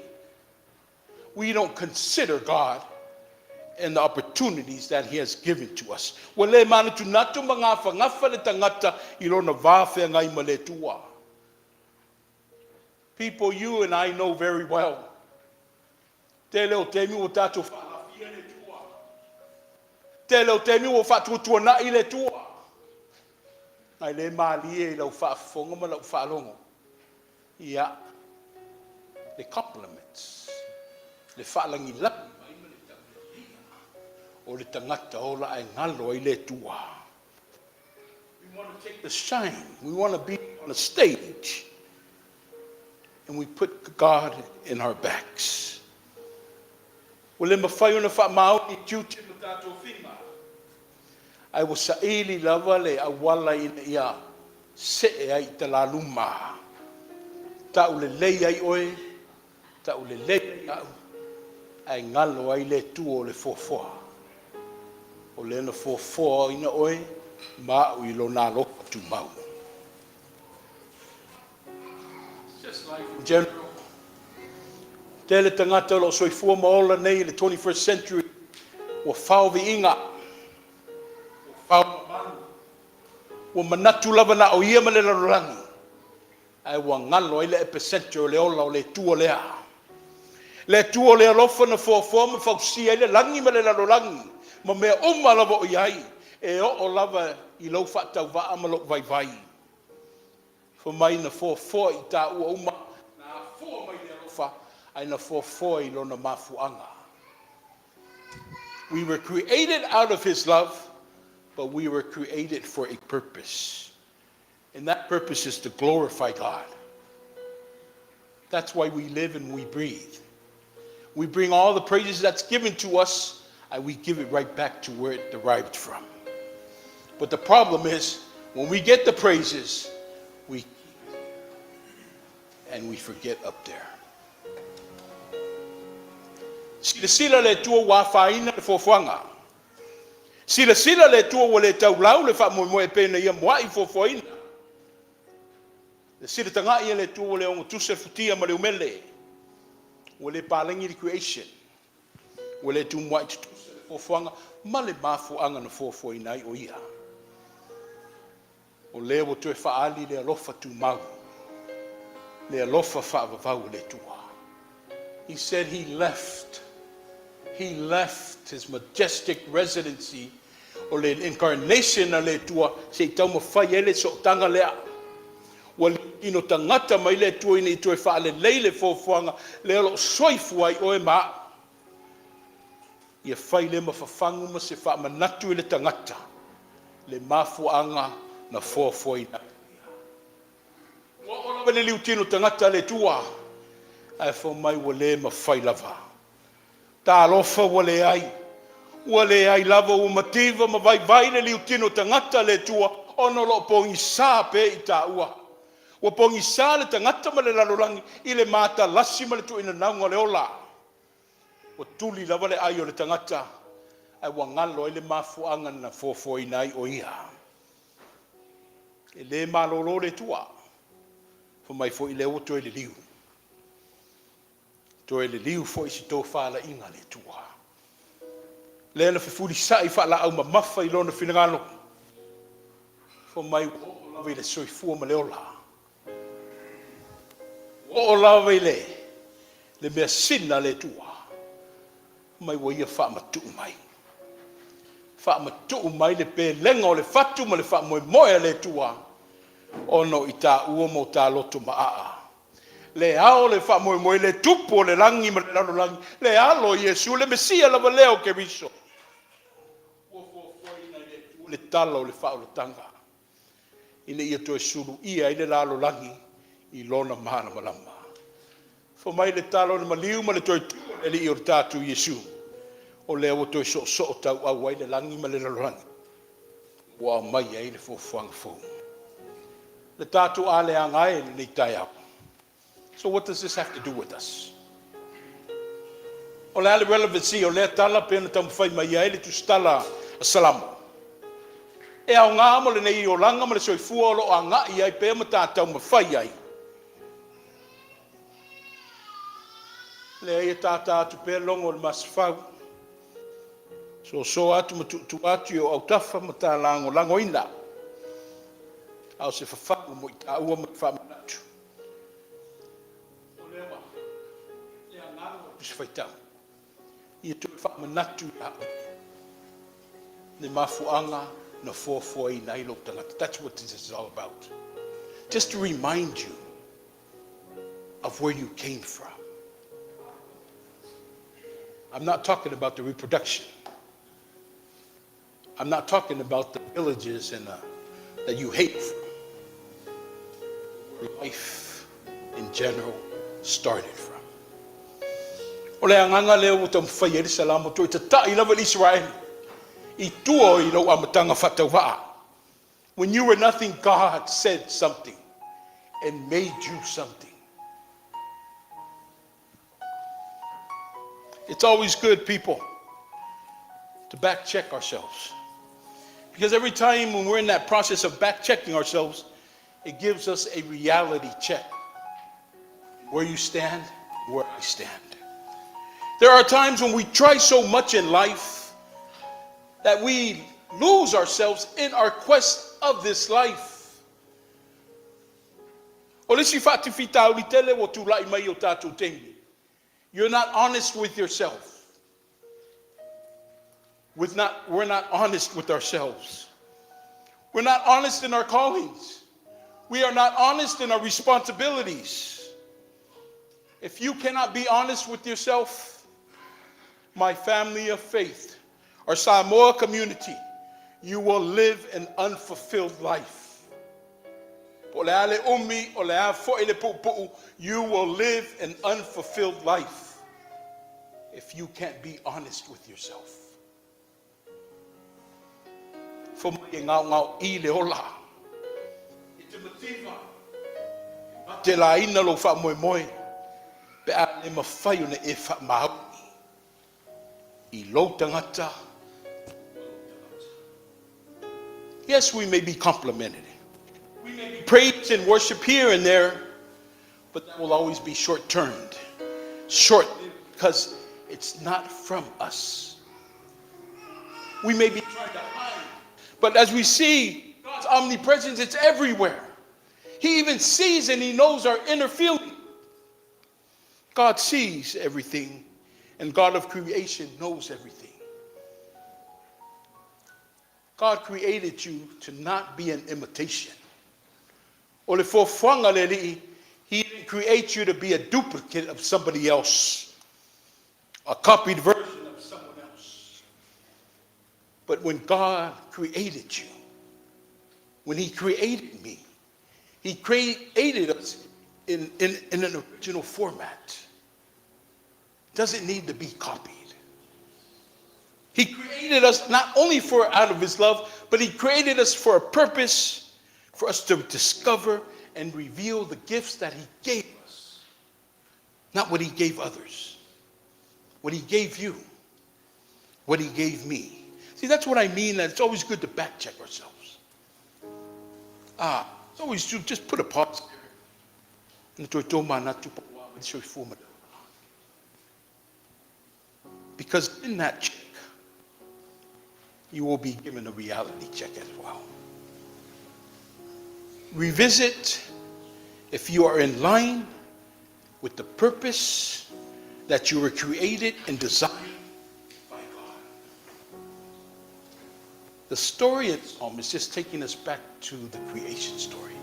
We don't consider God and the opportunities that he has given to us. Ua le manatunatu ma gafagafa le tagata i lona va feagai ma le Atua. People you and I know very well. Tele o taimi ua tatou faalafia le Atua. Tele o taimi ua faatuatuanai le Atua. Ae le malie i lau faafofoga ma lau faalogo. Ia, le compliments, le faalagilagi mai ma le taulelea o le tagata ola ae galo ai le Atua. We want to take the shine. We want to be on a stage. And we put God in our backs. Ua le mafai ona faamaoni tiute ma tatou figa. Ae ua saili lava le auala ina ia see ai i talaluma. Taulelei ai oe, taulelei ai au, ae galo ai le Atua o le foafoa. O lea na foafoaina oe ma au i lona alofa tumau. It's just life in general. Tele tagata o lo o soifua ma ola nei i le 21st century, ua fao viiga, ua fao mamalu, ua manatu lava na o ia ma le lalolagi, ae ua galo ai le epicenter o le ola o le Atua lea. Le Atua o le alofa na foafoa ma fausia ai le lagi ma le lalolagi, ma mea uma lava o i ai, e oo lava i lou faatauvaa ma lou vaivai. Fai mai na foafoa i taua uma, na afua mai le alofa, ae na foafoa i lona mafuaaga. We were created out of his love, but we were created for a purpose. And that purpose is to glorify God. That's why we live and we breathe. We bring all the praises that's given to us and we give it right back to where it derived from. But the problem is, when we get the praises, we and we forget up there. Silasila le Atua ua afaina le foafoaga. Silasila le Atua ua le taulau le faamoemoe e pei ona ia muai foafoaina. Le silatagai e le Atua ua le ogatusa le futia ma le umele. Ua le palagi le creation. Ua le tumuai tutusa le fuafuaga ma le mafuaaga na fuafuaina ai o ia. O lea ua toe faaali le alofa tumau, le alofa faavavau o le Atua. He said he left his majestic residency, o le incarnation a le Atua se i taumafai ai le sootaga lea. Ua liutino tagata mai le Atua ina ia toe faalelei le fuafuaga lea o loo soifua ai oe ma au. Ia fai lea ma fafagu ma se faamanatu i le tagata le mafuaaga na foafoaina ai. Ua oo lava i le liutino tagata a le Atua, ae fai mai ua le mafai lava. Talofa ua leai, ua leai lava, ua mativa ma vaivai le liutino tagata a le Atua ona o lo o pogisa pea i taua. Ua pogisa le tagata ma le lalolagi i le matalasi ma le tuuina o le ola. Ua tuli lava le ai o le tagata ae ua galo ai le mafuaaga na foafoaina ai o ia. E le malolo le Atua. Fai mai foi lea ua toe liliu. Toe liliu foi se tofalaiga a le Atua. Lea na fefulisai faalaau mamafa i lona finagalo. Fai mai ua oo lava i le soifua ma le ola. Ua oo lava i le measina a le Atua. Mai ua ia faamatuu mai. Faamatuu mai le pelega o le fatu ma le faamoemoe a le Atua ona o i taua ma o ta loto maaa. Le ao le faamoemoe le tupu o le lagi ma le lalolagi, le alo o Iesu, le Mesia lava lea o Keriso. Ua fuafuaina e le Atua le tala o le faaolataga ina ia toe suluia ai le lalolagi i lona malamalama. Fai mai le tala o le maliu ma le toe tu o le Alii o le tatou Iesu, o lea ua toe soosoo tauau ai le lagi ma le lalolagi, ua aumai ai le fuafuaga fou. Le tatou aleaga e i lenei taeao. So what does this have to do with us? O le a le relevancy o lea tala pe na taumafai mai ai le tusitala a Salamo? E aoga mo lenei olaga ma le soifua o lo o agai ai pea ma tatou mafai ai. Lea ia tata atu pea logo o le masefau, soso atu ma tuutuu atu i ou autafa ma ta lagolagoina. A o se fafagu mo i taua ma le faamanatu. O lea ua le agaga o le Tusi Faitau, ia toe faamanatu ia oe le mafuaaga na fuafuaina ai lou tagata. That's what this is all about. Just to remind you of where you came from. I'm not talking about the reproduction. I'm not talking about the villages and that you hate from. Where life in general started from. O le agaga lea ua taumafai ai le Salamo toe tatai lava le Israeli i tua i lou amataga faatauvaa. When you were nothing, God said something and made you something. It's always good, people, to back check ourselves. Because every time when we're in that process of back checking ourselves, it gives us a reality check. Where you stand, where I stand. There are times when we try so much in life that we lose ourselves in our quest of this life. O le isi faatifitauli tele ua tulai mai o tatou taimi. You're not honest with yourself. With not, we're not honest with ourselves. We're not honest in our callings. We are not honest in our responsibilities. If you cannot be honest with yourself, my family of faith, our Samoa community, you will live an unfulfilled life. Po o le a le umi, o le a foi le puupuu, you will live an unfulfilled life if you can't be honest with yourself. Fai mai e gaogao i le ola. E te mativa. Te laina lou faamoemoe. Pe a le mafai ona e faamaoni i lou tagata. Yes, we may be complimented. We may be praised and worship here and there, but that will always be short-termed. Short, because It's not from us. We may be trying to hide, but as we see God's omnipresence, it's everywhere. He even sees and He knows our inner feeling. God sees everything, and God of creation knows everything. God created you to not be an imitation. O le fuafuaga a le Alii, He didn't create you to be a duplicate of somebody else, a copied version of someone else. But when God created you, when He created me, He created us in an original format. Doesn't need to be copied. He created us not only for out of His love, but He created us for a purpose, for us to discover and reveal the gifts that He gave us. Not what He gave others, what He gave you, what He gave me. See, that's what I mean, that it's always good to back check ourselves. It's always good, just put a pause there. Because in that check, you will be given a reality check as well. Revisit if you are in line with the purpose that you were created and designed by God. The story of Psalm is just taking us back to the creation story.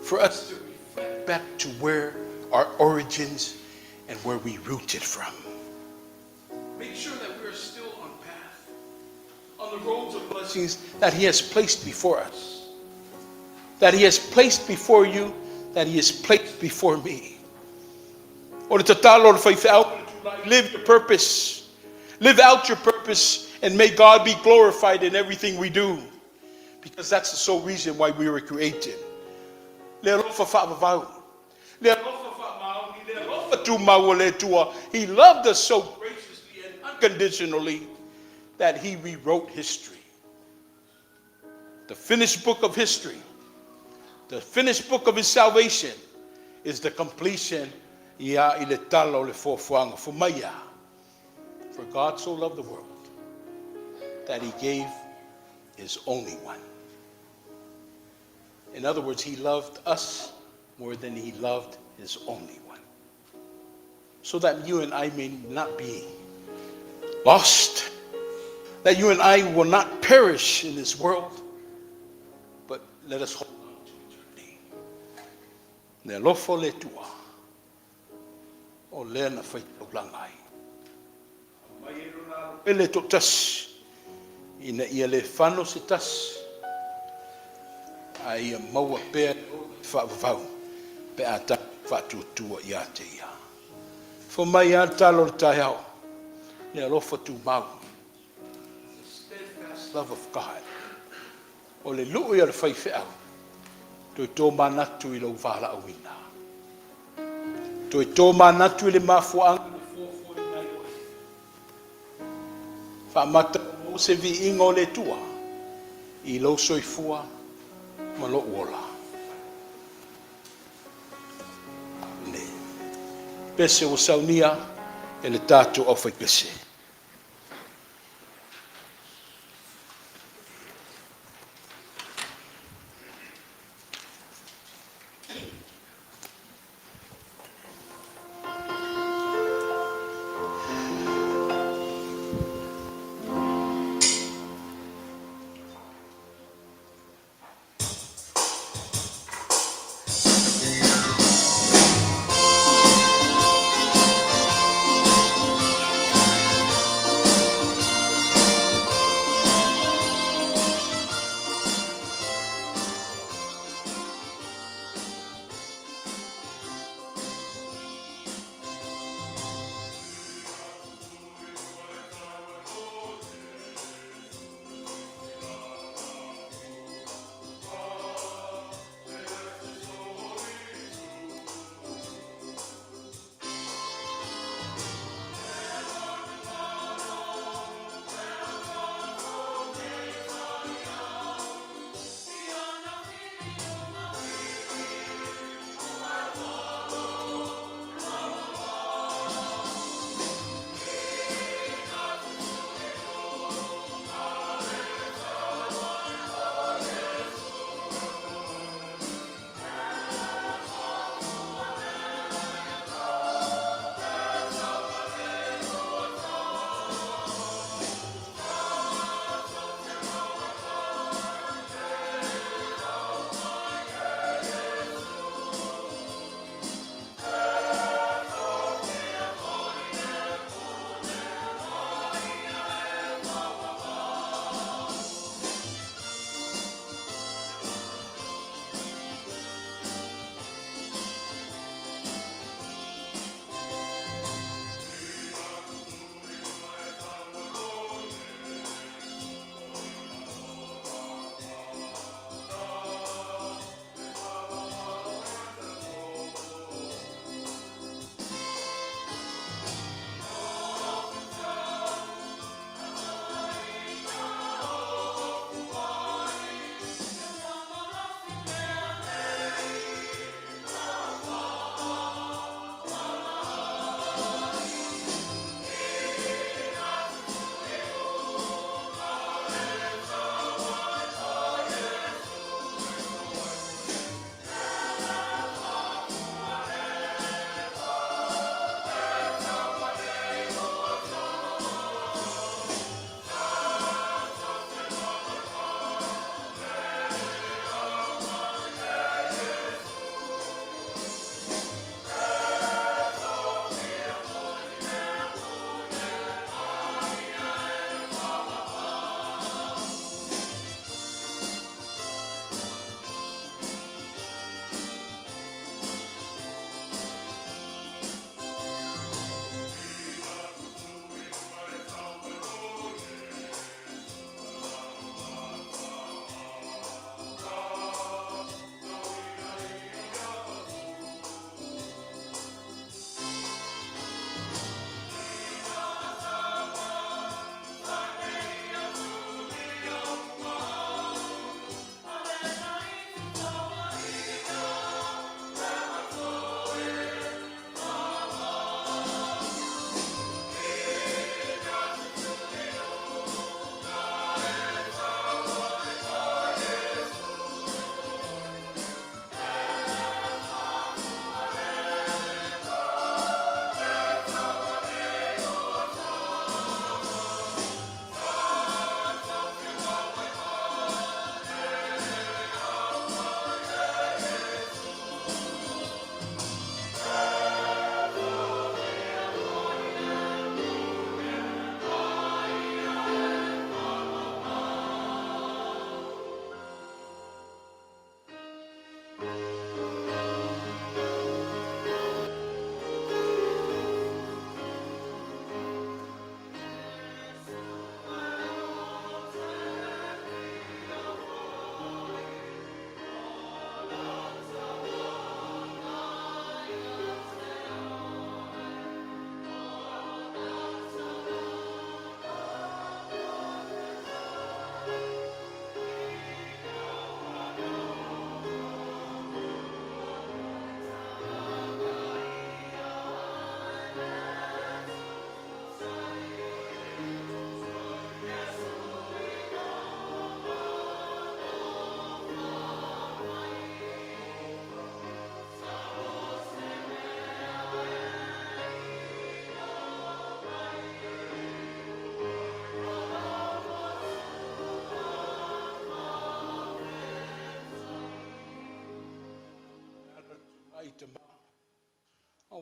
For us to reflect back to where our origins and where we rooted from. Make sure that we are still on path, on the roads of blessings that He has placed before us, that He has placed before you, that He has placed before me. O le tatalo a le faifeau, live your purpose. Live out your purpose, and may God be glorified in everything we do. Because that's the sole reason why we were created. Le alofa faavavau. Le alofa faamaoni, le alofa tumau o le Atua. He loved us so graciously and unconditionally that He rewrote history. The finished book of history, the finished book of His salvation is the completion ia i le tala o le fuafuaga. Fai mai, for God so loved the world that He gave His only one. In other words, He loved us more than He loved His only one. So that you and I may not be lost, that you and I will not perish in this world, but let us hold on to eternity. Le alofa o le Atua, o lea na faitaulaga ai. Mai e le toatasi, ina ia le fano se tasi, a ia maua pea faavavau, pe a ta faatuatua ia te ia. Fai mai a talo le taeao, le alofa tumau. The steadfast love of God. O le luu ia le faifeau, toe tō manatu i lou valaauina. Toe tō manatu i le mafuaaga na fuafuaina ai oe. Faamata mo se viiga o le Atua i lou soifua ma lou ola. Le pese ua saunia e le tatou aufaipese.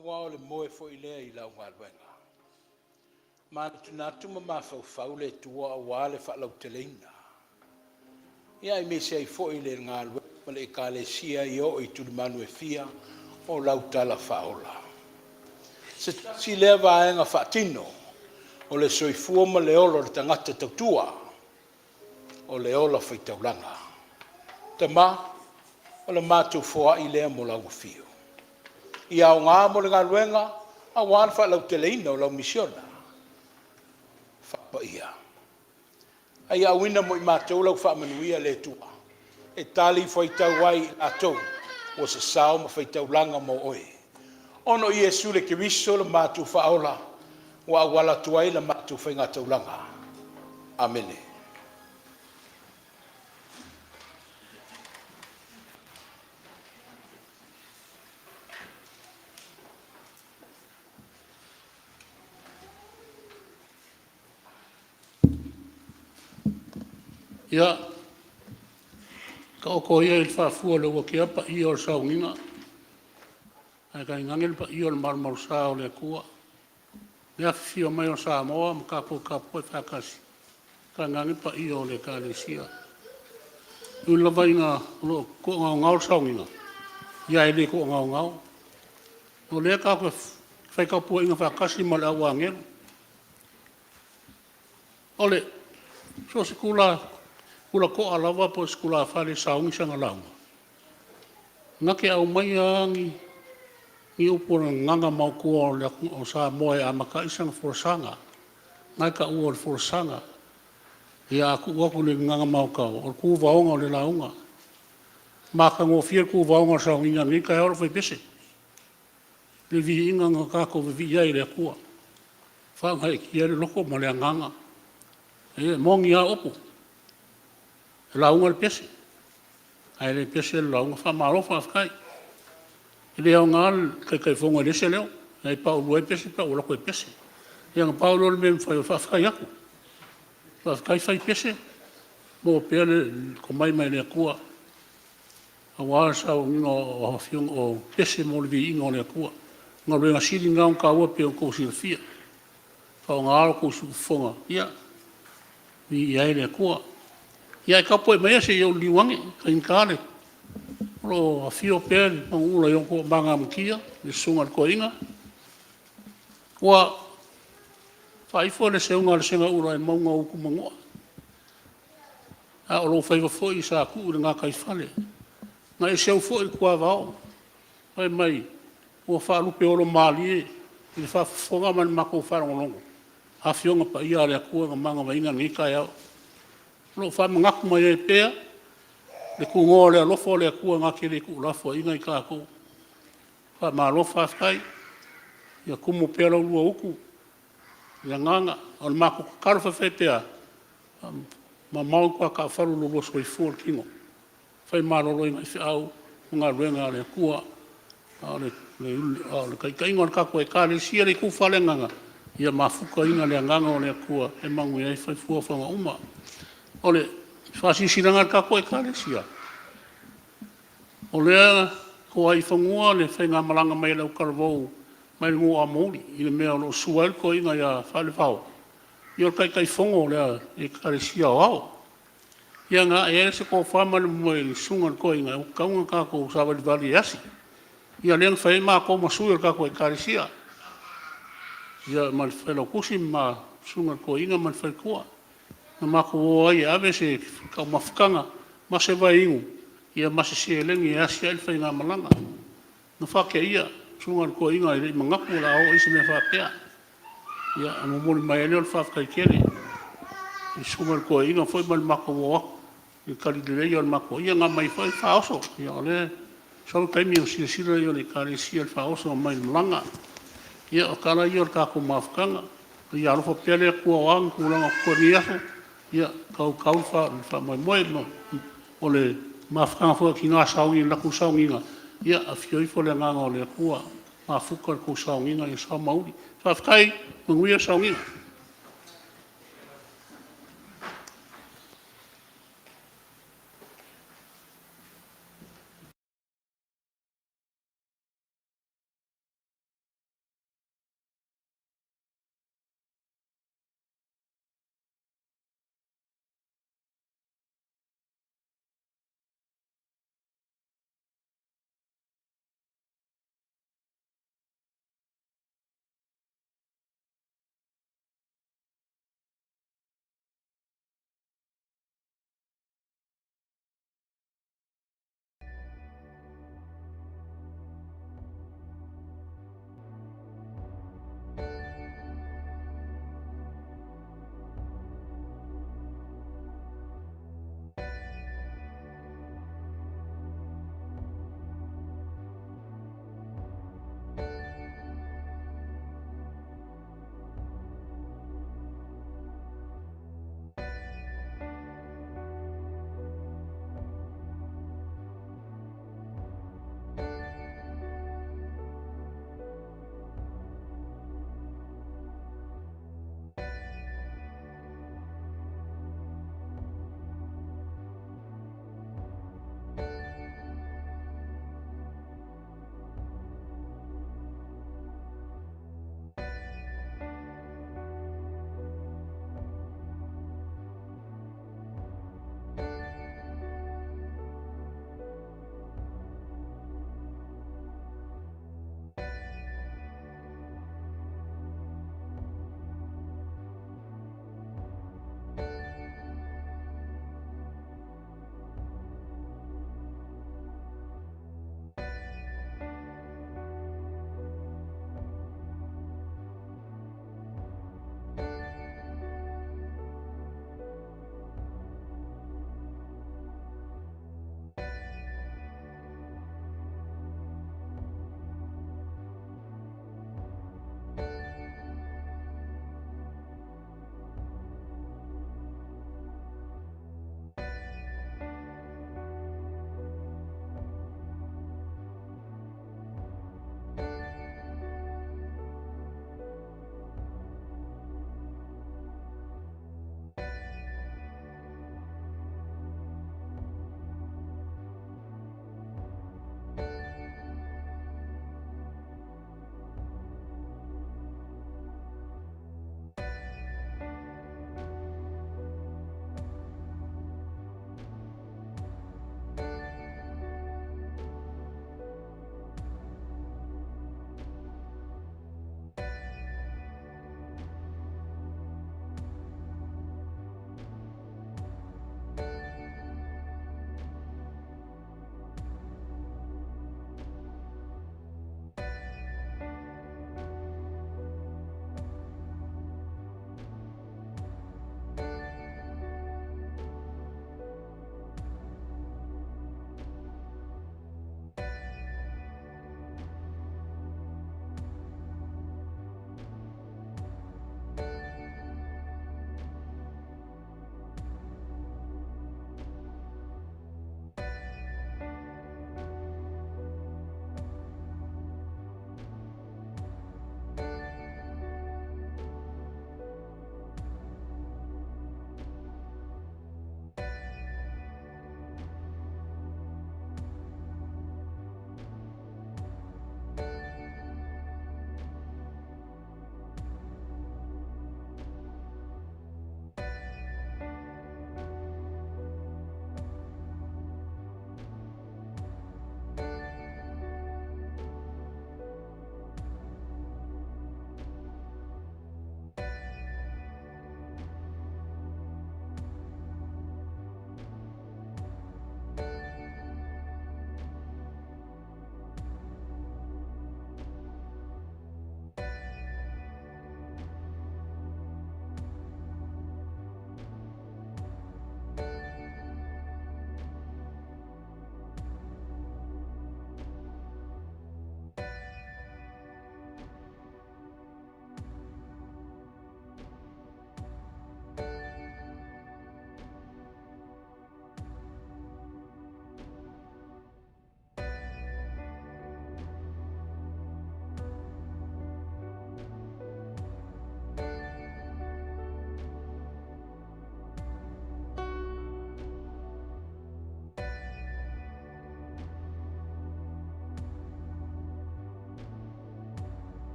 Auā o le moe foi lea i lau galuega. Manatunatu ma mafaufau le Atua auā le faalauteleina, ia aemaise ai foi le galuega ma le Ekalesia ia oo i tulimanu e fia o lau tala faaola. Se tasi lea vaega faatino o le soifua ma le ola o le tagata tautua, o le ola faitaulaga. Tama, o le matou foai lea mo lau afio. Ia aoga mo le galuega auā le faalauteleina o lau misiona faapaia. A ia auina mo i matou lau faamanuia le Atua e talifuaitau ai i latou ua sasao ma faitaulaga mo Oe, ona o Iesu le Keriso lo matou Faaola ua auala atu ai la matou faigataulaga. Amene.
Ia, taoto ia i le faafua o le uatea paia o le sauniga, ae tainane le paia o le malumalusa o le Atua i le afifio mai o Samoa ma tatou tapuai faatasi, tainane paia o le Ekalesia. E ui lava ina o lo o toagaogao le sauniga, ae le toagaogao. O lea tatou te fai tapuaiga faatasi ma le au agelu. So o se tulatoa lava po o se tulafale e sauni sana lauga, na te aumaia lava ni upu o le gagana maotua o le atunuu o Samoa e amata ai sana folasaga, lena e taua o le folasaga. Ia a tuu atu i le gagana maotao, o le tuvaoga o le lauga. Matagofie le tuvaoga o le sauniga i lenei taeao lou fai pese, le viiga na tatou vivii ai i le Atua, faagaeetia ai le loto ma le agaga. E moni lava upu, e lauga le pese ae le pese le lauga. Faamalo faafetai. E le aoga le Taitaifono e leai se leo, ae paulua ai pese pe a ou alu atu e pese. Ia na pau lea o le mea e mafai o le faafetai atu, faafetai fai pese, maua pea le tomai mai le Atua aua le sauniga o afioga o pese mo le viiga o le Atua. O galuega sili lena ona taua pei ona outou silafia, faaaoga lo outou siufofoga e viia ai le Atua. Ia ae tapuai maia se i ou liliu ane, e faigata o lo o afio pea le manuula i ona toomaga amatia le susuga i le toeaina. Ua faaifo le seuga a le segaula i le mauga o Ulutomagoa, a o lou faiva foi sa tuu i le gataifale. Na e seu foi le tuavao fai mai ua faalupeolomalie i le faafofoga ma le matou faalogologo Afioga Paia a le Atua na manavaina i lenei taeao. O lo o faamanatu mai ai pea le tunoa o le alofa o le Atua na te le tuulafoaiina i tatou. Faamalo faafetai, ia tumu pea la ulua utu i le agaga. A o le matou tatalo faifaipea, mamao autafalu o lo oulua soifua ma le tino, fai maloloina i feau ma galuega a le Atua, a o le taitaiga o le tatou Ekalesia i le itu faaleagaga, ia mafutaina e le agaga o le Atua e manuia ai fuafuaga uma. O le faasilasilaga a le tatou Ekalesia, o lea ua toai i fanua le faigamalaga mai a le autalavou mai le nuu o Amouli i le mea o lo o susu ai le toeaina ia Falevao, ia o le Taitaifono o le Ekalesia Aoao. Ia na ae ai se tofa ma le moe i le susuga i le toeaina ua tatau ona tatou savalivali e asi. Ia lea na fai ai matou ma sui o le tatou Ekalesia, ia ma le Failautusi ma le susuga i le toeaina ma le faletua na matou o ai e ave se taumafataga ma se vaiinu ma se seleni e asi ai le faigamalaga. Na faateia le susuga i le toeaina e le i manatu o le a oo i ai se mea faapea. Ia ona momoli mai ai lea o le faafetai tele i le susuga i le toeaina foi ma le matou o atu i le tali lelei o le matou… Ia na aumai foi faaoso, ia o lea masalo o le taimi ona silasila lea o le Ekalesia i le faaoso mai o le malaga. Ia o tala ia o le tatou mafutaga, ia alofa pea le Atua o a ni tulaga o totoe o lenei aso, ia tau le faamoemoe. O le mafutaga foi a tina sauni i le latou sauniga, ia afio ifo le agaga o le Atua mafuta le tou sauniga ia sao ma uli. Faafetai, manuia le sauniga.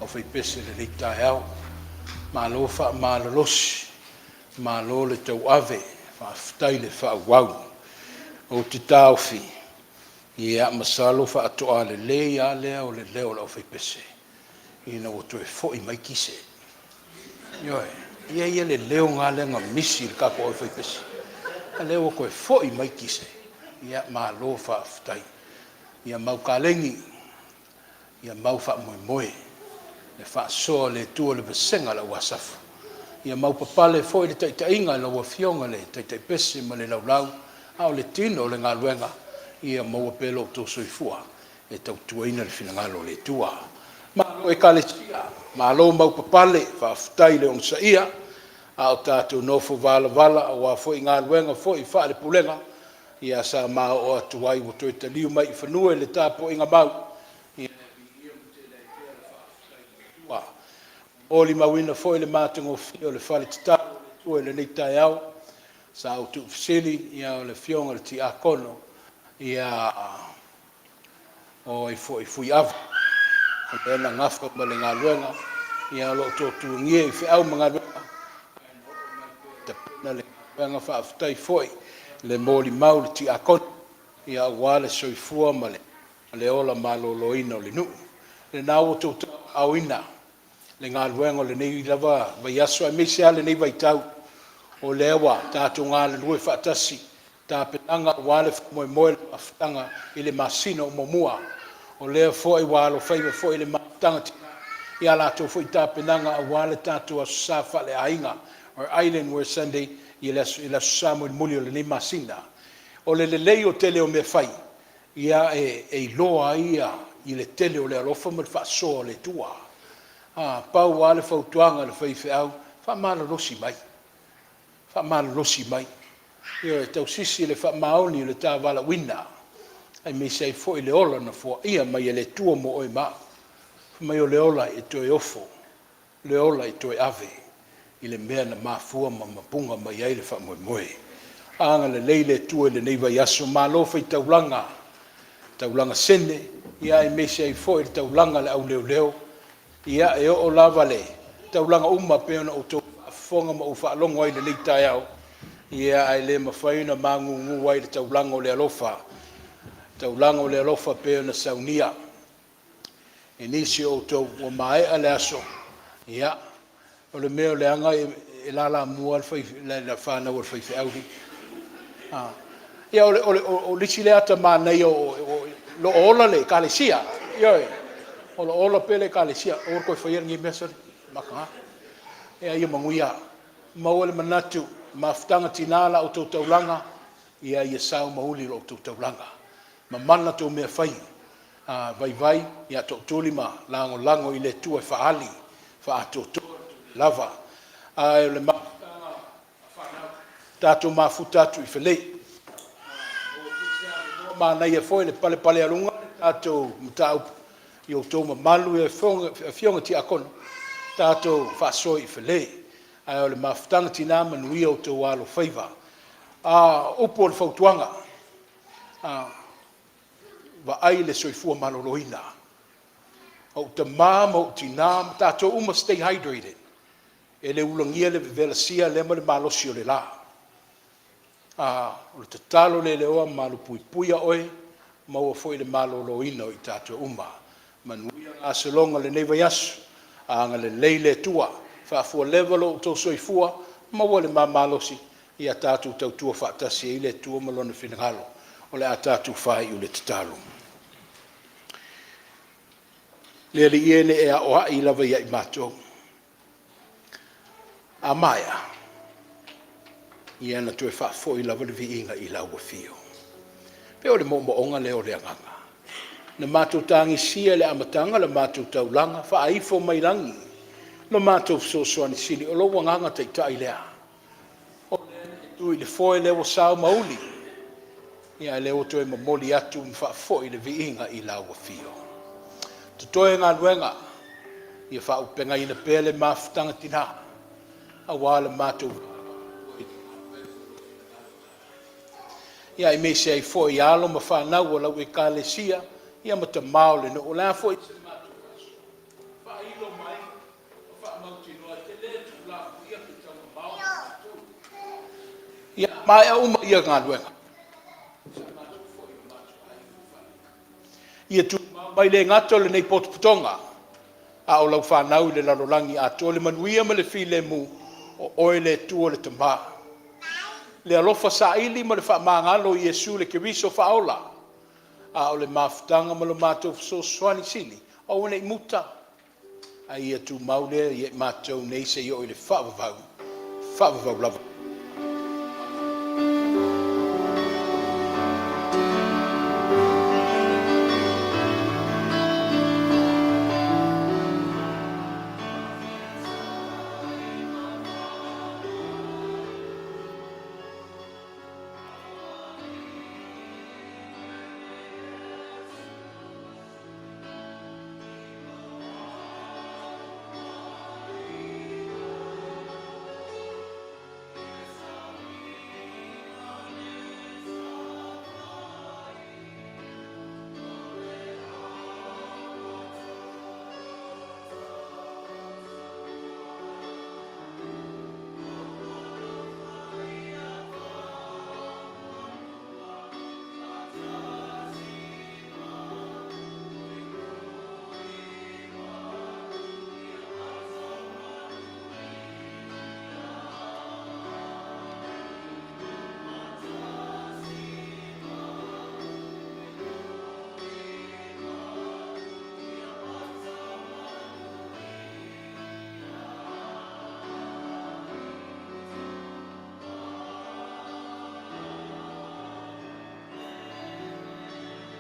aufaipese i lenei taeao. Malo faamalolosi, malo le tauave, faafetai le faaauau. Ou te taofi, ia masalo faatoa lelei lava lea o le leo o le aufaipese ina ua toe foi mai Kise. Ioe. E i ai le leo lena lea na misi i le tatou aufaipese, a o lea ua toe foi mai Kise, ia malo faafetai. Ia mau kaleni, ia mau faamoemoe le faasoa a le Atua i le vasega a le au Asafo. Ia maupapale foi le taitaiga i lau Afioga i le Taitaipese ma le Laulau, a o le tino o le galuega, ia maua pea lo outou soifua e tautuaina le finagalo o le Atua. Malo Ekalesia, malo maupapale, faafetai le onosaia a o tatou nofo valavala aua foi galuega foi faale-Pulega, ia sa ma oo atu ai ua toe taliu mai i fanua i le tapuaiga mau, ia e viia ma tele ai pea le faafetai i le Atua. E molimauina foi le matagofie o le fale tatalo a le Atua i lenei taeao. Sa ou tuufesili, ia o le afioga i le Tiakono o ai foi Fuiava, o lea na nafa ma le galuega, o lo o tuatuagia i feau ma galuega, ae na oo mai pea e tapena le galuega. Faafetai foi le molimau i le tiakono aua le soifua ma le ola maloloina o le nuu. O lena ua outou tauaaoina le galuega o lenei lava vaiaso aemaise lava lenei vaitau, o lea ua tatou galulue faatasi i tapenaga aua le faamoemoe o le mafutaga i le masina o muamua. O lea foi ua alofaiva foi le Mafutaga a Tina i a latou foi tapenaga aua le tatou Aso Sa faaleaiga, our Island Word Sunday i le Aso Sa mulimuli o lenei masina. O le lelei o le tele o mea fai, ia e iloa ai le tele o le alofa ma le faasoa o le Atua. Pau lava le fautuaga a le faifeau, faamalolosi mai, faamalolosi mai. Ioe, tausisi i le faamaoni i le ta valaauina, aemaise ai foi le ola na foaia mai e le Atua mo oe ma au. Fai mai o le ola e toe ofo, o le ola e toe ave i le mea na mafua ma mapuga mai ai le faamoemoe. Agalelei le Atua i lenei vaiaso, malo fai taulaga, taulaga sene, aemaise ai foi le taulaga a le au leoleo. Ia e oo lava i taulaga uma pei ona outou faafofoga ma ou faalogo ai i lenei taeao, ae le mafai ona magugu ai i le taulaga o le alofa, taulaga o le alofa pei ona saunia e nisi o outou ua maea le aso. Ia, o le mea leaga e lalamua lava le fanau a le faifeau. Ia o le isi lea ata manaia o lo o ola le Ekalesia, ioe, o lo o ola pea le Ekalesia. Aua le toe faia lenei mea sole, e mataga. Ia manuia. Maua le manatu, mafutaga tina la outou taulaga, ia sao ma uli la outou taulaga. Mamana tou mea fai, a vaivai ia tootuli ma lagolago i le Atua e faaali faaatoatoa le tou le lava. Ae o le mafutaga a fanau, tatou mafuta atu i Fale. Maua foi se avanoa, manaia foi le palepalealuga le tatou mataupu i outou mamalu i afioga i tiakono, tatou faasoa i Fale. Ae o le mafutaga tina, manuia outou alofaiva. O upu o le fautuaga, vaai le soifua maloloina. O ou tama ma ou tina ma tatou uma, stay hydrated. E le ulagia le vevelasia lea ma le malosi o le la. O le tatalo lea i le Atua malupuipuia oe, maua foi le maloloina o i tatou uma. Manuia gasologa o lenei vaiaso, agalelei le Atua, faafualeva lo outou soifua, maua le ma malosi ia tatou tautua faatasi ai le Atua ma Lona finagalo. O le a tatou faaiu i le tatalo. Le Alii e, ne i e aoai lava ia i matou, a maea, ia ona toe faafoi lava le viiga i lau afio. E pei o le moomooga lea o le agaga. Na matou tagisia i le amataga le matou taulaga, faaifo mai lagi lo matou fesoasoani sili, o lou Agaga Taitai lea. O lea na e tu i le foe, lea ua sao ma uli, a o lea ua toe momoli atu ma faafoi le viiga i lau afio. Totoe galuega, ia faaauupegaina pea le mafutaga tina, aua le matou va i le galuega ma lou finagalo. Ia aemaise ai foi alo ma fanau a lau Ekalesia, ia ma tama o le nuu. O le a foi se matou faasoa, Faailo mai ma faamautinoa e te le tuulafoia feau mamao a matou. Ia maea uma ia galuega, sa matou foi i o matou aiga ua faaletonu. Ia tumau mai le gata o lenei potopotoga, a o lau fanau i le lalolagi atoa le manuia ma le filemu, o oe le Atua le Tama, le alofa saili ma le faamagalo i Iesu le Keriso Faaola, a o le mafutaga ma lo matou fesoasoani sili, aua ne i muta, a ia tumau lea ia i matou nei seia oo i le faavavau, faavavau lava.